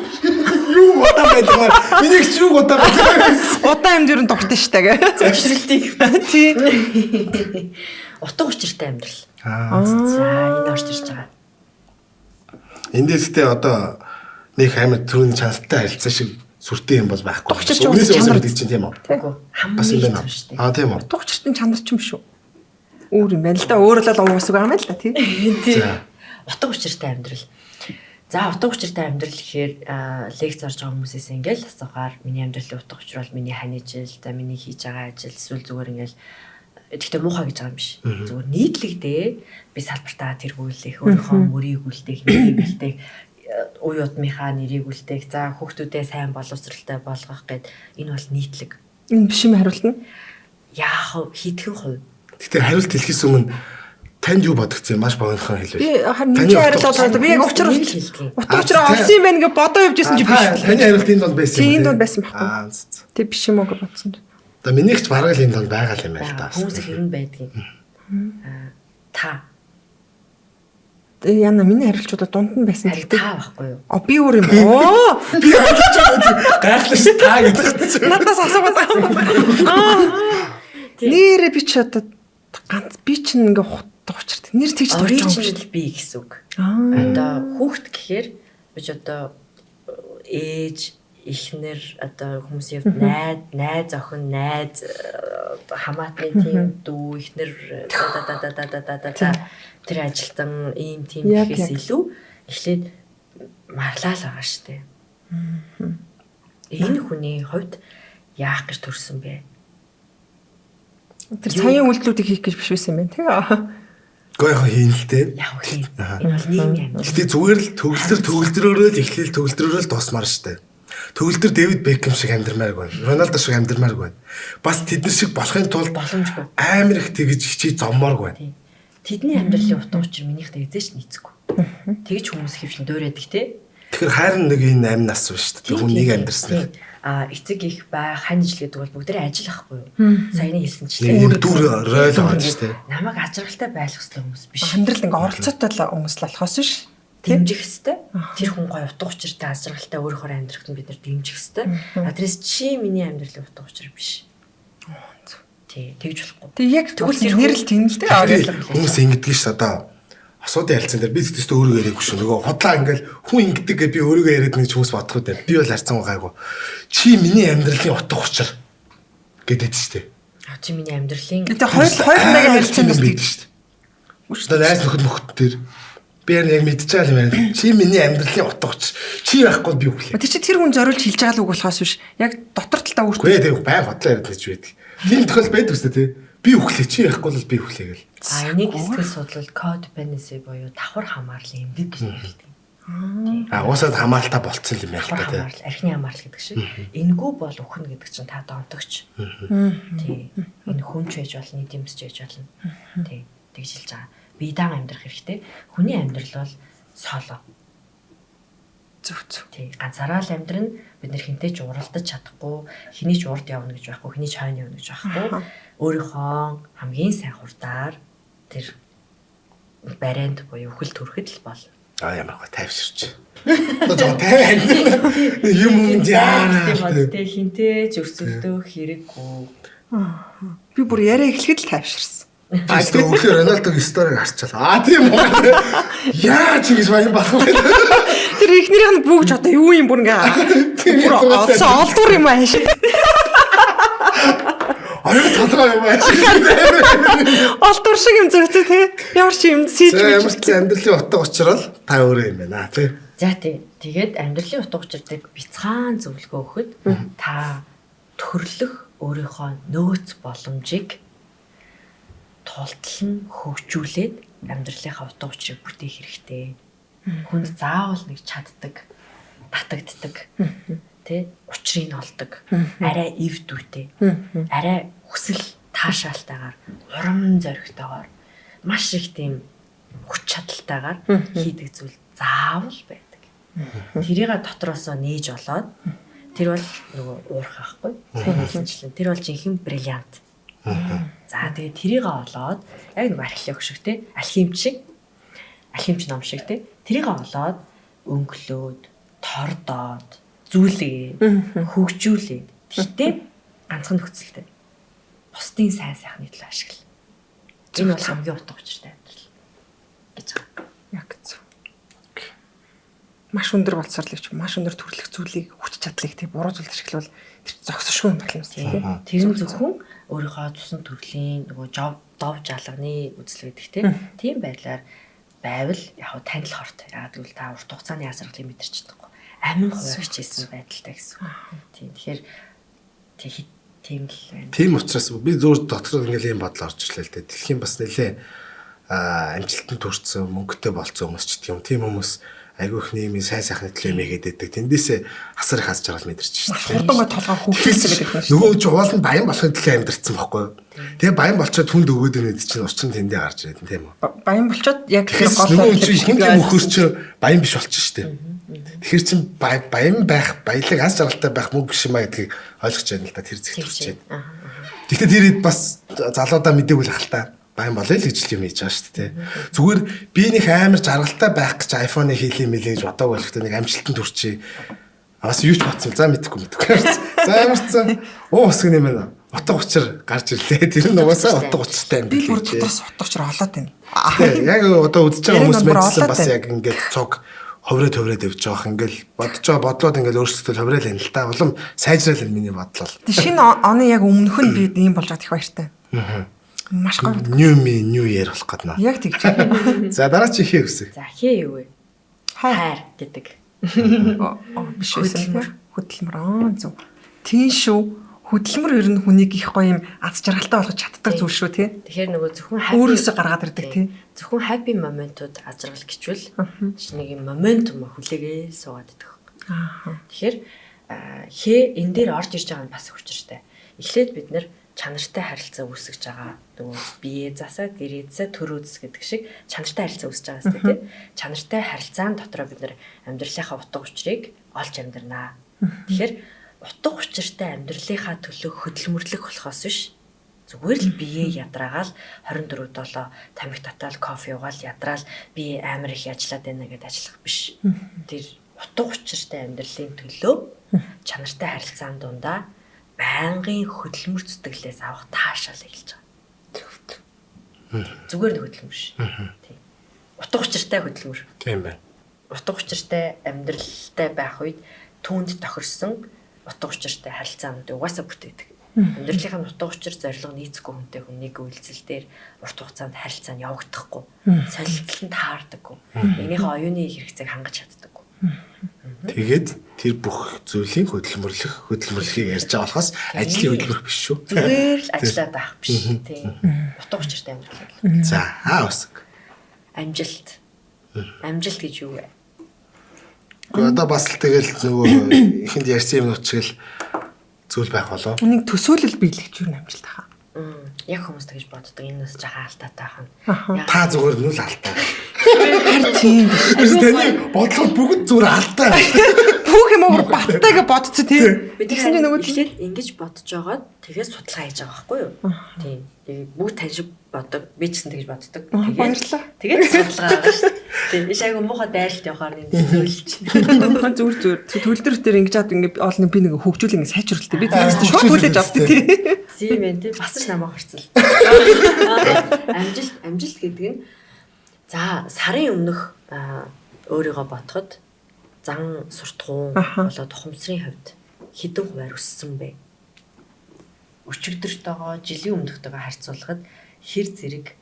Юу удаан байдаг вэ? Миний ч юу удаан байдаг. Удаан амьдрал нь дуртай штэ гэ. Зөвшөөрөлтийг. Тий. Утга учиртай амьдрал. Аа. За энэ орж ирж байгаа. Эндээс тэ одоо нэг амар түрүүний чанартай харилцаа шиг сүртэй юм бол байхгүй. Утга учир чанар гэдэг чинь тийм үү? Үгүй. Бас юм байна. Аа тийм үү. Утга учиртай чанар ч юм шүү. Өөр юм байна л да. Өөр л уус үг юм байна л да тий. Тий. Утга учиртай амьдрал. За утга учиртай амьдрал гэхээр лекц орж байгаа хүмүүсээс ингээл асуухаар миний амьдралын утга учир бол миний хань ижил, за миний хийж байгаа ажил эсвэл зүгээр ингээл гэхдээ муухай гэж байгаа юм биш. Зүгээр нийтлэгдээ би салбартаа тэргүүлэх, өөрийнхөө мөрийг үлдээх, нэрийг үлдээх, уй удмынхаа нэрийг үлдээх, за хүүхдүүдээ сайн боловсралтай болгох гэд энэ бол нийтлэг. Энэ биш юм хариулт нь. Яах вэ? Хитгэн хувь. Гэхдээ хариулт хэлэхээс өмнө танд юу бодогдсон юм маш богинохон хэлвэл. Би харин миний хариулт бол би яг учир утга учираа олсон юм байна гэж бодоо явж исэн чи биш. Таны хариулт энэ донд байсан юм. Тийм энэ донд байсан байхгүй. Тэг биш юм уу гэж бодсон. Одоо минийх ч бараг л энэ донд байгаа юм байна л да. Хүмүүс их хэрэн байдгийг. Та. Яна миний хариулчудаа дунд нь байсан. Гэхдээ та байхгүй юу? А би өөр юм уу? Би хариулчудаа гайхлаа ш та гэдэг чинь. Надаас асуугаад байгаа юм. Нэрээ би ч одоо ганц би ч ингээ утга учиртай. Нэр тэгж дурж байгаа юм шиг би гэсэн үг. Одоо хүүхэд гэхээр би ч одоо ээж эхнэр одоо хүмүүсийн хувьд найз охин, найз хамаатны тийм дүү, эхнэр да да да да да да тэр ажилтан ийм тийм гэхээс илүү эхлээд марлаа л байгаа шүү дээ. Энэ хүний хувьд яах гэж төрсөн бэ? Тэр саяын үйлдэлүүдийг хийх гэж биш байсан юм байна тий. Гэхдээ яг хийн л дээ. Яг хийн. Энэ бол нийгмийн амьдрал. Гэтэ зүгээр л төгөлдрөөрөө л эхлээл төгөлдрөөрөө л дуусмаар штэ. Төгөлдөр Дэвид Бекхэм шиг амьдрмаарг байна. Роналдо шиг амьдрмаарг байна. Бас тэдэн шиг болохын тулд боломжгүй. Амар их тэгж хичээж зоммоорг байна. Тэдний амьдралын утга учир минийхтэй эзэж нийцэхгүй. Тэгж хүмүүс хөвчлэн дуурайдаг те. Тэгэхээр хайр нэг энэ 8 нас биш шүү дээ. Хүн нэг амьдрсан. А эцэг их бай, хань ижил гэдэг бол бүгдээрээ ажил ахгүй юу? Саяны хэлсэнчлээ. Нэг дүр ройл байгаа шүү дээ. Намайг ажиргалтай байлгах ёстой хүмүүс биш. Амьдрал ингээ оролцоотой л хүмүүс л болохоос биш. Дэмжих ёстой. Тэр хүн гоё утга учиртай ажиргалтай өөрөөр амьдрахад нь бид нар дэмжих ёстой. А тэрээс чи миний амьдралын утга учир биш. Тий, тэгж болохгүй. Тэг яг тэгвэл тэр нэр л тийм л дээ. Хүмүүс ингэдэг ш одоо асуудын харилцаан дээр би зөксөд өөрийгөө яриаггүй шүү. Нөгөө худлаа ингээл хүн ингэдэг гэж би өөрийгөө яриад нэг хүмүүс бодох үү. Би бол харьцангуй гайгүй. Чи миний амьдралын утга учир гэдэг шүү дээ. А чи миний амьдралын Тэгээ хоёр харилцаанд бас тэгдэг шүү дээ. Одоо найз нөхөд мөхөд дээр би яг мэдчихэж байгаа юм байна. Чи миний амьдралын утга учир. Чи байхгүй би үхлээ. Тэр чи тэр хүн зориулж хэлж байгаа л үг болохоос биш. Яг дотор талдаа өөртөө. Үгүй ээ байн худлаа яриад гэж байдаг. Тийм тохиол байдаг үстэй тий. Би үхлээ. Чи байхгүй бол би үхлээ гэл. А энийг сэтгэл судлал codependency буюу давхар хамаарлын эмгэг гэж нэрлэдэг. А уусаад хамаалтаа болцсон юм байна л да тий. Архины хамаарал гэдэг шиг. Энгүү бол үхэн гэдэг чинь та донтогч. Тий. Энэ хүнч байж болно, эдийн засч байж болно. Тий. Тэгж хэлж байгаа. Бие даан амьдрах хэрэгтэй. Хүний амьдрал бол соло. Зөв зөв. Тий, ганцаараа л амьдрна. Бид нэр хинтэй ч уралдаж чадахгүй, хэний ч урд явна гэж байхгүй, хэний ч хойно явна гэж байхгүй. Өөрийнхөө хамгийн сайн хурдаар тэр барайнд буюу хөл төрөхөд л бол. Аа ямар гоо тайвширч. Одоо жоо тайван. Юм юм яараа. Тий, хинтэй ч өрсөлдөх хэрэггүй. Би бүр яриа эхлэхэд л тайвширсан. Аа тэгээ өглөө Роналдогийн сториг харчаал. Аа тийм үү. Яаж ингэж баян болох вэ? Тэр эхнэрийнх нь бүгж одоо юу юм бүр ингээ бүр олсон олдвор юм ааш. Оюун толгой юм ааш. Олдвор шиг юм зөрцөө тий. Ямар ч юм сийж Ямар ч амьдралын утга учир л та өөрөө юм байна тий. За тий. Тэгээд амьдралын утга учир дээр бяцхан зөвлөгөө өгөхөд та төрлөх өөрийнхөө нөөц боломжийг тултал нь хөгжүүлээд амьдралынхаа утга учирыг бүтээх хэрэгтэй. Хүнд заавал нэг чаддаг, татагддаг, тэ учрыг нь олдог, арай эв дүүтэй, арай хүсэл таашаалтайгаар, урам зоригтойгоор маш их тийм хүч чадалтайгаар хийдэг зүйл заавал байдаг. Тэрийг дотроосоо нээж олоод тэр бол нөгөө уурах байхгүй. Сайн хэлсэнчлэн тэр бол жинхэнэ бриллиант. За тэгээд тэрийг олоод яг нэг археолог шиг те алхимч шиг алхимч ном шиг те тэрийг олоод өнгөлөөд тордоод зүйлээ хөгжүүлээд тэгтээ ганцхан нөхцөлтэй бусдын сайн сайхны төлөө ашигла. Энэ бол хамгийн утга учиртай амьдрал гэж байгаа. Яг зөв. Маш өндөр боловсролыг маш өндөр төрлөх зүйлийг хүч чадлыг тий буруу зүйлд ашиглавал тэр зогсшгүй юм байна юм тий. Тэр нь зөвхөн өөрийнхөө цусан төрлийн нөгөө дов жалганы үзэл гэдэг тий. Тийм байдлаар байвал яг хав танд л хорт. Яг гэвэл та урт хугацааны аз жаргалыг мэдэрч чадахгүй. Амин хуваагч хийсэн байдалтай гэсэн. Тийм тэгэхээр тийм л байна. Тийм учраас би зөөр дотор ингээл ийм бодол орж ирлээ л дээ. Дэлхийн бас нэлээ амжилтанд хүрсэн, мөнгөтэй болцсон хүмүүс ч гэдэг юм. Тийм хүмүүс айгүй их нийгмийн сайн сайхны төлөө мэгээд байдаг. Тэндээсээ асар их аз жаргал мэдэрч шээ. Хурдан гой толгой хүүхдээсээ гэдэг юм шүү. Нөгөө чи уул нь баян болохын төлөө амьдэрсэн байхгүй юу? Тэгээ баян болчоод хүнд өгөөд байна гэдэг чинь учир нь тэндээ гарч ирээд тийм үү? Баян болчоод яг тэр гол нөгөө чи хүн юм өхөр чи баян биш болчих шүү дээ. Тэгэхээр чин баян байх, баялаг аз жаргалтай байх мөнгө биш юм а гэдгийг ойлгож байна л да тэр зэгт хүрчээд. Гэхдээ тэр хэд бас залуудаа мдээгүй л хальтаа. Баян болъё л гэж юм хийж байгаа шүү дээ. Зүгээр би нэг амар жаргалтай байх гэж iPhone-ыг хийлээ мэлээ гэж бодоагүй болохтой нэг амжилтанд хүрчээ. Бас юу ч бодсон. За мэдэхгүй. За ямарчсан. Оо хэсэг юм байна. Утга учир гарч ирлээ. Тэр нь угаасаа утга учиртай юм билээ. Би бүр дотроос утга учир олоод байна. Тийм. Яг одоо үзэж байгаа хүмүүс мэдсэн бас яг ингээд цуг ховроод явж байгаа. Ингээл бодож байгаа бодлоод ингээл өөрчлөлтөд ховроол юм л та. Улам сайжраал энэ миний бодлол. Шинэ оны яг өмнөх нь би ийм болж байгаад их баяртай. Маш гоё. New me new year болох гээд наа. Яг тэгж байна. За дараа чи хээ үсэг. За хээ юу вэ? Хайр гэдэг. Биш байсан. Хөдөлмөр. Аа зөв. Тийм шүү. Хөдөлмөр ер нь хүнийг их гоё юм аз жаргалтай болгож чаддаг зүйл шүү тий. Тэгэхээр нөгөө зөвхөн happy өөрөөсөө гаргаад ирдэг тий. Зөвхөн happy moment-ууд аз жаргал гэчвэл нэг юм momentum хүлээгээ суугаад идэх. Аа. Тэгэхээр хээ энэ дээр орж ирж байгаа нь бас хүчтэй. Эхлээд бид нэр чанартай харилцаа үүсгэж байгаа. Нөгөө бие засаа, гэрээ засаа, төр үзс гэдэг шиг чанартай харилцаа үүсэж байгаа юм тийм. Чанартай харилцаан дотроо бид нэр амьдралынхаа утга учирыг олж амьдрнаа. Тэгэхээр утга учиртай амьдралынхаа төлөө хөдөлмөрлөх болохоос биш. Зүгээр л бие ядраагаал 24/7 тамхи татаал кофе уугаал ядраал би амар их ажиллаад байна гэдээ ажиллах биш. Тэр утга учиртай амьдралын төлөө чанартай харилцаан дундаа байнгын хөдөлмөр зүтгэлээс авах таашаал эхэлж байгаа. Зүгээр нэг хөдөлмөр ш. Тийм. Утга учиртай хөдөлмөр. Тийм байна. Утга учиртай амьдралтай байх үед түүнд тохирсон утга учиртай харилцаанууд угаасаа бүтээдэг. Амьдралынхаа утга учир зорилго нийцэхгүй хүнтэй хүн нэг үйлцэл дээр урт хугацаанд харилцаа нь явагдахгүй. Солилцол нь таардаггүй. Нэгнийхээ оюуны хэрэгцээг хангаж чаддаггүй. Тэгээд тэр бүх зүйлийн хөдөлмөрлөхийг ярьж байгаа болохоос ажлын хөдөлмөр биш шүү. Зүгээр л ажиллаад байх биш тийм. Утга учиртай амьдрал. За үсэг. Амжилт. Амжилт гэж юу вэ? Гэхдээ одоо бас л тэгэл нөгөө ихэнд ярьсан юмнууд чиг л зүйл байх болов. Үнийг төсөөлөл биелэх ч юу амжилт хаа. Яг хүмүүс тэгж боддог. Энэ бас жаахан алдаатай байна. Та зүгээр нүл алдаа. Харин тийм биш. Таны бодлого бүгд зүгээр алдаа. Бүх юм өөр баттай гэж бодцоо тий. Тэгсэн чинь нөгөө тэгэхээр ингэж бодож байгаад тэгээд судалгаа хийж байгаа байхгүй юу? Тийм. Тэгээд бүгд тань шиг боддог. Би ч гэсэн тэгж боддог. Тэгээд тэгээд судалгаа байгаа шүү дээ. Тийм. Иш айгу муухай дайралт явахаар юм зөвлөж. Зүгээр зүгээр. Төгөлдөр дээр ингэж яад ингэ олон би нэг хөгжүүл ингэ сайжруултаа. Би тэгээс шууд хүлээж авдаг тий. Тийм ээ тий. Бас ч намайг хорцол. Амжилт гэдэг нь за сарын өмнөх өөрийгөө бодоход зан суртахуун болоод ухамсарын хувьд хэдэн хувиар өссөн бэ? Өчигдөртөөгөө жилийн өмнөхтэйгээ харьцуулахад хэр зэрэг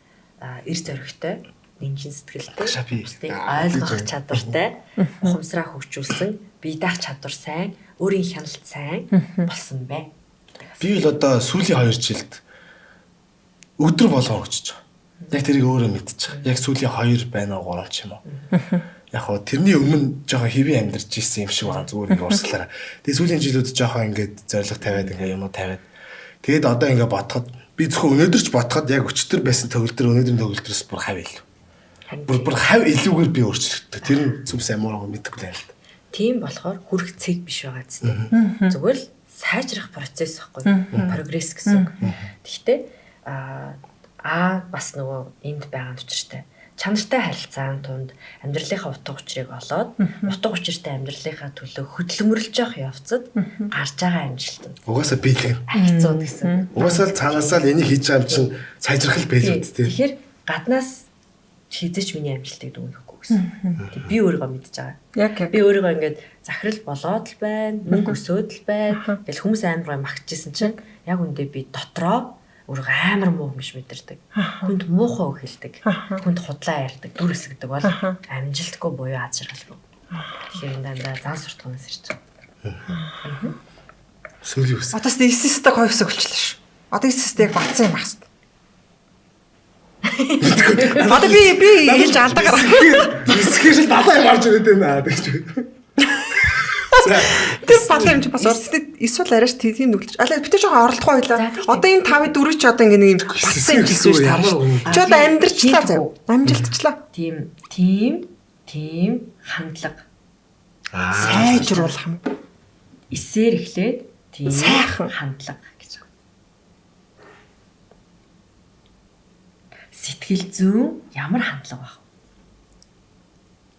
эр зоригтой, нинжин сэтгэлтэй, бусдыг ойлгох чадвартай, ухамсараа хөгжүүлсэн, бие даах чадвар сайн, өөрийн хяналт сайн болсон бэ? Би л одоо сүүлийн 2 жилд өдөр болгон хөгжиж байгаа. Яг тэрийг өөрөө мэдчих. Яг сүүлийн 2 байна уу 3 ч юм уу. Яг хоо тэрний өмнө жоохон хэвийн амьдарч ирсэн юм шиг байгаа зүгээр ингээ урсгалаараа. Тэгээ сүүлийн жилүүд жоохон ингээд зориг тавиад ингээ юм уу тавиад. Тэгээд одоо ингээ бодоход би зөвхөн өнөөдөр ч бодоход яг өчтөр байсан төгөлдөр өнөөдрийн төгөлдрөөс бүр хав илүү. Бүр хав илүүгээр би өөрчлөгддөг. Тэр нь зүв сайн муу мэдэхгүй л юм л. Тийм болохоор хүрх цэг биш байгаа зү. Зүгээр л сайжрах процесс байхгүй. Прогресс гэсэн үг. Тэгэхдээ аа бас нөгөө энд байгаа нь учиртай. Чанартай харилцаан тунд амьдралынхаа утга учирыг олоод утга учиртай амьдралынхаа төлөө хөдөлмөрлөж явах явцад гарч байгаа амжилт нь. Угаасаа биелэг. Агцууд гэсэн. Угаасаа л цаанаасаа л энийг хийж байгаа юм чинь сайжрах л биелүүд тий. Тэгэхээр гаднаас хизээч миний амжилтыг дүгнэхгүй гэсэн. Тэг би өөрийгөө мэдж байгаа. Яг би өөрийгөө ингээд захирал болоод л байна, мөнгө өсөөд л байна. Тэгэл хүмүүс амар гой магтжсэн чинь яг үндэ би дотроо өөрийгөө амар муу хүн биш мэдэрдэг. Хүнд муухай үг хэлдэг. Хүнд худлаа ярьдаг, дүр эсгдэг бол амжилтгүй буюу аз жаргалгүй. Тэгэхээр энэ дандаа зан суртахуунаас ирж байгаа. Сүүлийн үс. Одоо эсэстэй гоё үсэг болчихлоо шүү. Одоо эсэстэй яг батсан юм байх хэвээр. Одоо би хэлж алдаа гараа. Эсэхээс л балаа юм орж ирээд байна гэж. Тэр балаа юм чи бас орцтой эсвэл арайш тийм нүгэлж. Алаа би тэ жоохон оролдохгүй байлаа. Одоо энэ 5 4 чи одоо ингэ нэг юм батсан юм хэлсэн шүү дээ. Чи одоо амьдрчлаа зав. Амжилтчлаа. Тийм хандлага. Сайжруулах юм. Эсээр эхлээд тийм сайхан хандлага гэж байна. Сэтгэл зүйн ямар хандлага байх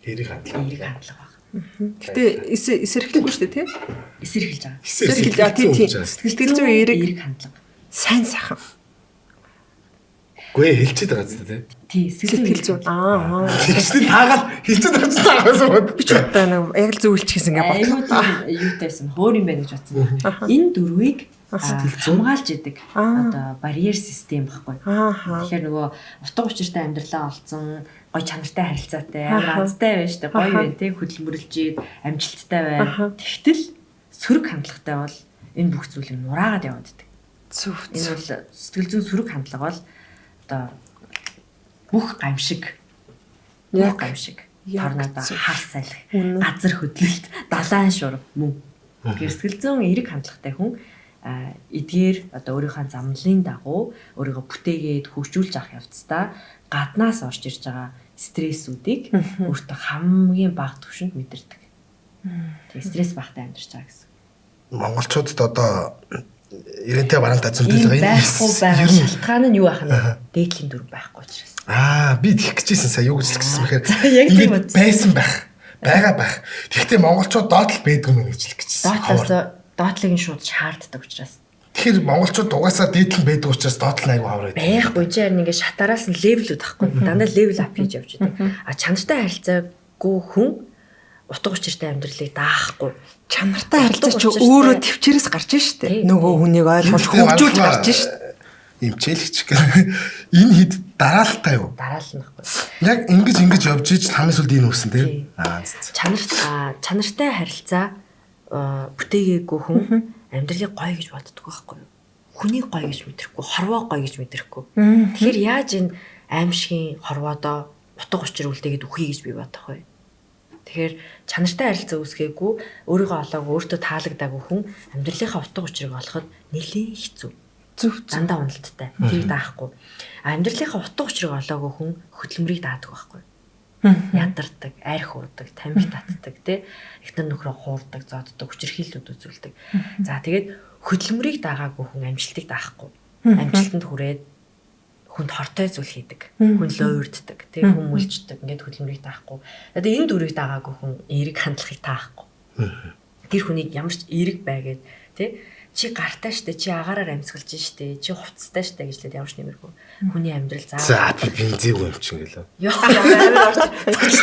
вэ? Эерэг хандлага. Эерэг хандлага байх. Гэтэ эсэрхлэхгүй шүү дээ тий? Эсэрхэлж байгаа. Эсэрхэлж байгаа тий тий. Сэтгэл зүйн эерэг хандлага. Сайн сайхан. Гүй хэлчихэд байгаа зү тий? Тий, сэтгэл зүйн. Аа. Тэгсэн таагаад хэлчихэд байгаа юм. Би ч одоо нэг яг л зөвлөж хийсэн ингээ бодлоо. Айгуу тийм юутайсэн хөөр юм байна гэж бодсон. Энэ дөрвийг хамгаалж идэг. Одоо барьер систем байхгүй. Тэгэхээр нөгөө утга учиртай амьдралаа олцсон, гой чанартай харилцаатай, амар азтай байна шүү дээ. Гоё байна тий, хөдөлмөрлж ийд, амжилттай байна. Тэгтэл сөрөг хандлагатай бол энэ бүх зүйлийг нураагаад яваад идэг. Зөв. Энэ бол сэтгэл зүйн сөрөг хандлага бол одоо бүх гамшиг. Яг гамшиг. Торнадо, хар салхи, газар хөдлөлт, далайн шураг мөн. Тэгэхээр сэтгэл зүйн эерэг хандлагатай хүн эдгээр одоо өөрийнхөө замналын дагуу өөрийгөө бүтээгээд хөгжүүлж авах явцдаа гаднаас орж ирж байгаа стрессүүдийг өөртөө хамгийн бага түвшинд мэдэрдэг. Тэгээ стресс багтай амьдарч байгаа гэсэн. Монголчуудад одоо 90-тэй бараантаа зөндөл байгаа. Байхгүй байгаа шалтгаан нь юу байх нь? Дээдлийн дүр байхгүй учраас. Аа, би тэгэх гэжсэн сая юу гэж хэлчихсэн бэхээр яг тийм байсан байх. Байгаа байх. Тэгэхдээ монголчууд доотлол байдгүй мэн гэж хэлэх гэжсэн. Доотлоос доотлыг нь шууд шаарддаг учраас. Тэгэхээр монголчууд угаасаа дээдлэн байдаг учраас доотлол айгүй хавар байдаг. Байхгүй чи харин ингээ шатараас нь левелүүд ахгүй. Дандаа левел ап хийж явж байдаг. А чанартай харилцаагүй хүн утга учиртай амьдралыг даахгүй. Чанартай харилцаа чи өөрөө төвчээрээс гарч штэ. Нөгөө хүнийг ойлгож хөгжүүлж гарч штэ. Эмчээлэгч гэх энэ хэд дараалалтай юу? Дараалал нь байхгүй. Яг ингэж явж иж хамгийн сүүлд энэ үүсэн тийм. Аа чанартай харилцаа бүтээгээгүй хүн амьдралыг гоё гэж боддог байхгүй юу? Хүнийг гоё гэж мэдрэхгүй, хорвоо гоё гэж мэдрэхгүй. Тэгэхээр яаж энэ аимшигын хорвоодоо утга учир үлдээгээд үхье гэж би бодох вэ? Тэгэхээр чанартай харилцаа үүсгээгүй, өөрийгөө олоогүй, өөртөө таалагдаагүй хүн амьдралынхаа утга учирыг олоход нэлээд хэцүү. Зөв. Дандаа уналттай. Тэрийг даахгүй. Амьдралынхаа утга учирыг олоогүй хүн хөдөлмөрийг даадаг байхгүй. Ядардаг, арх уудаг, тамхи татдаг, тий. Эхнэр нөхрөө хуурдаг, зоддог, хүчирхийллүүд үзүүлдэг. За тэгээд хөдөлмөрийг даагаагүй хүн амжилтыг даахгүй. Амжилтанд хүрээд хүнд хортой зүйл хийдэг. Хүн луурддаг, тий, хүн мүлждэг. Ингээд хөдөлмөрийг даахгүй. Одоо энэ дүрийг даагаагүй хүн эерэг хандлагыг таахгүй. Тэр хүнийг ямар ч эерэг бай гээд тий чи гартай штэ, чи агаараар амьсгалж штэ, чи хувцастай штэ гэж лээд ямар ч нэмэргүй. Хүний амьдрал заа. За би бензин юм чинь гэлээ. Йоо амар орч.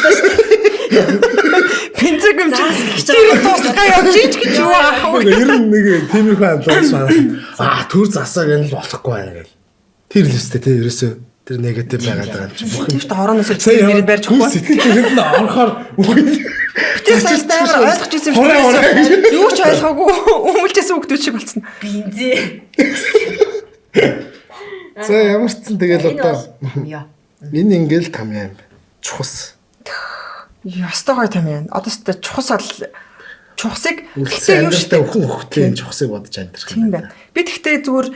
Бензин юм чинь тэр дуусгаа явж ич гэж юу аах вэ? Ер нь нэг тиймэрхүү хандлагаас байна. Аа төр засааг энэ л болохгүй байна гэл. Тэр л өстэй тий ерөөсөө тэр негатив байгаад байгаа юм чинь бүх юм. Тэр хорооноос нэр барьж өгөхгүй. Сэтгэл зүрхэнд нь орохоор үгүй. Би сая амар ойлгож ирсэн юм шиг. Юу ч ойлгоогүй өмөлжсэн хүүхдүүд шиг болсон. Бензин. За ямар ч сан тэгэл одоо энэ ингээл тамья юм. Чухас. Ёстой гоё тамья. Одоо өстой чухас бол чухсыг гэхдээ юу штэ өхөн өхтлийн чухсыг бодож амьдрах юм байна. Би тэгтээ зүгээр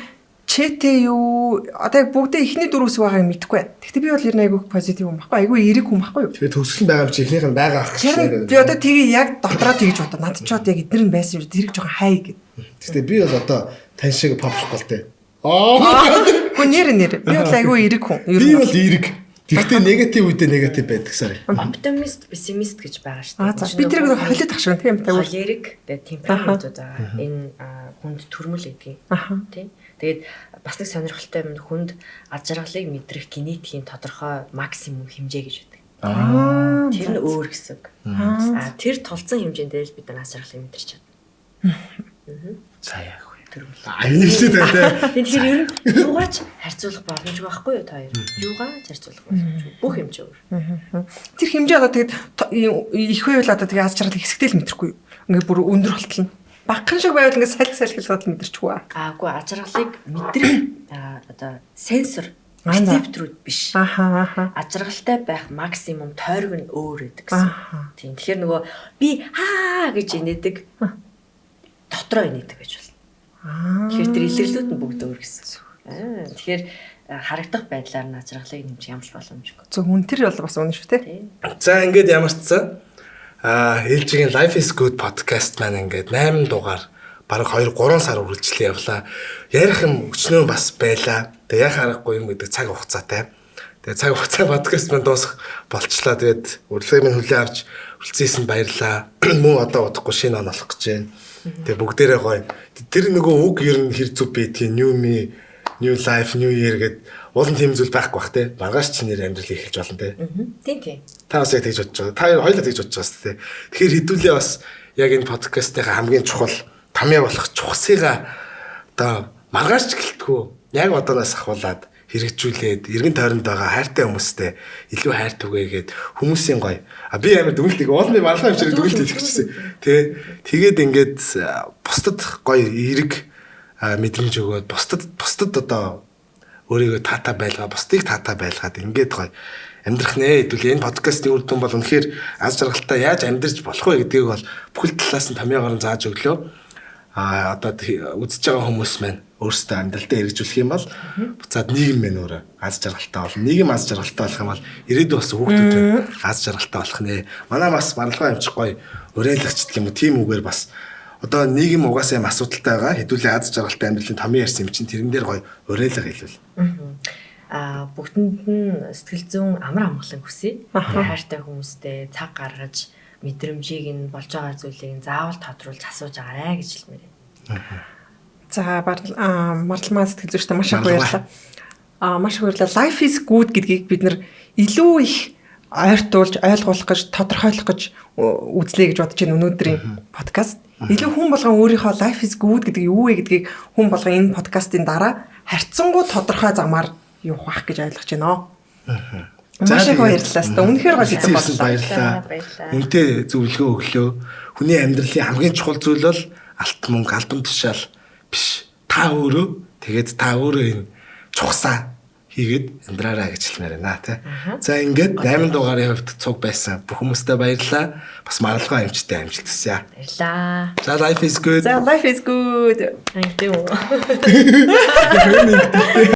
чэтэй юу одоо яг бүгдээ эхний дөрвөөс байгааг мэдэхгүй байна. Тэгтээ би бол ер нь айгүй позитив юм баггүй, айгүй эерэг хүн баггүй юу. Тэгээ төгсгөл байгаа юм чи эхнийх нь байгаа ах гэж. Би одоо тгийг яг дотроо тэгж бодоо. Над ч одоо яг эднэр нь байсан юм тэрийг жоохон хай гэд. Тэгтээ би бол одоо тань шиг попшихгүй л дээ. Аа. Гү нэр. Би бол айгүй эерэг хүн. Би бол эерэг. Тэгтээ негатив үедээ негатив байдаг сарай. Оптимист, пессимист гэж байгаа шүү дээ. Би тэрийг холиод ах шиг тийм үү? Холерик гэдэг темпераментууд байгаа. Энэ хүнд төрмөл гэдгийг. Тийм. Тэгээд бас нэг сонирхолтой юм хүнд аз жаргалыг мэдрэх генетикийн тодорхой максимум хэмжээ гэж байдаг. Тэр нь өөр гэсэн үг. Тэр тулцсан хэмжээнд л бид нар аз жаргалыг мэдэрч чадна. За яах вэ? Төрмөл. Аяа дээ. Тэгэхээр ер нь юугаач харьцуулах боломжгүй байхгүй юу та хоёр? Юугаач харьцуулах боломжгүй. Бүх хэмжээ өөр. Тэр хэмжээ одоо тэгээд их байвал одоо тэгээд аз жаргал хэсэгтэй л мэдрэхгүй юу? Ингээ бүр өндөр болтол нь. Багхан шиг байвал ингээ салхи салхилгаад мэдэрчихгүй. Аагүй аз жаргалыг мэдрэх одоо сенсор рецепторууд биш. Аз жаргалтай байх максимум тойрог нь өөр байдаг гэсэн. Тийм. Тэгэхээр нөгөө би хаа гэж инээдэг дотроо инээдэг гэж болно. Тэгэхээр тэр илэрлүүд нь бүгд өөр гэсэн. Тэгэхээр харагдах байдлаар нь аз жаргалыг нэмж ямарч боломжгүй. Зөв үн тэр бол бас үнэн шүү дээ. За ингээд ямар ч сан ээлжигийн Life is Good podcast маань ингээд 8 дугаар бараг 2-3 сар үргэлжлээ явлаа. Ярих юм өчнөө бас байлаа. Тэгээ яхаа аргагүй юм гэдэг цаг хугацаатай. Тэгээ цаг хугацаа подкаст маань дуусах болчлаа. Тэгээд урилгыг минь хүлээн авч үлдсэйсэнд баярлаа. Мөн одоо удахгүй шинэ он болох гэж байна. Тэгээ бүгдээрээ гоё. Тэр нөгөө үг ер нь хэр зүв байдгийг new me, new life, new year гэд уулын тийм зүйл байхгүй бах те. Маргааш чи нэр амьдрал эхэлж болно те. Тийм тийм. Та бас яг тэгж бодож байгаа. Та хоёулаа тэгж бодож байгаа шүү дээ. Тэгэхээр хэдүүлээ бас яг энэ подкастынхаа хамгийн чухал тамья болох чухсыгаа одоо маргааш ч гэлтгүү. Яг одооноос ахуулаад хэрэгжүүлээд эргэн тойронд байгаа хайртай хүмүүстэй илүү хайр түгээгээд хүмүүсийн гоё. А би амар дүгэлт их уул би маргааш юм шиг дүгэлт хэлэх гэжсэн. Тэ тэгээд ингээд бусдад гоё эерэг мэдрэмж өгөөд бусдад одоо өөрийгөө таатай байлгаа, бусдыг таатай байлгаад ингээд гоё амьдрах нэ. Хэдүүл энэ подкастын үр дүн бол үнэхээр аз жаргалтай яаж амьдарч болох вэ гэдгийг бол бүхэл талаас нь томьёогоор нь зааж өглөө. А одоо үзэж байгаа хүмүүс маань өөрсдөө амьдралдаа хэрэгжүүлэх юм бол буцаад нийгэм мэн өөрөө аз жаргалтай болно. Нийгэм аз жаргалтай болох юм бол ирээдүйн бас хүүхдүүд маань аз жаргалтай болох нэ. Манай бас барилгаа амжих гоё уриалагч гэх юм уу тийм үгээр бас одоо нийгэм угаасаа юм асуудалтай байгаа. Хэдүүлээ аз жаргалтай амьдралын томьёо ярьсан юм чинь тэрэн дээр гоё уриалга хэлвэл. Бүгдэнд нь сэтгэл зүйн амар амгалан хүсье. Хайртай хүмүүстэй цаг гаргаж мэдрэмжийг нь болж байгаа зүйлийг нь заавал тодруулж асууж агаарэ гэж хэлмээр байна. За Марлмаа сэтгэл зүйчтэй маш их баярлалаа. Маш их баярлалаа. Life is good гэдгийг бид нэр илүү их ойртуулж, ойлгуулах гэж, тодорхойлох гэж үзлээ гэж бодож байна өнөөдрийн подкаст. Илүү хүн болгон өөрийнхөө life is good гэдэг юу вэ гэдгийг хүн болгон энэ подкастын дараа харьцангуй тодорхой замаар явах байх гэж ойлгож байна. Маш их баярлалаа. Үнэхээр гоё сэдв боллоо. Баярлалаа. Үнтэй зөвлөгөө өглөө. Хүний амьдралын хамгийн чухал зүйл бол алт мөнгө, албан тушаал биш. Та өөрөө тэгээд та өөрөө энэ чухсаа хийгээд амьдраарай гэж хэлмээр байна тий. За ингээд 8 дугаарын хувьд цуг байсан бүх хүмүүстээ баярлалаа. Бас маралгуй эмчтэй амжилт хүсье. Баярлаа. За, life is good. За, life is good. Thank you.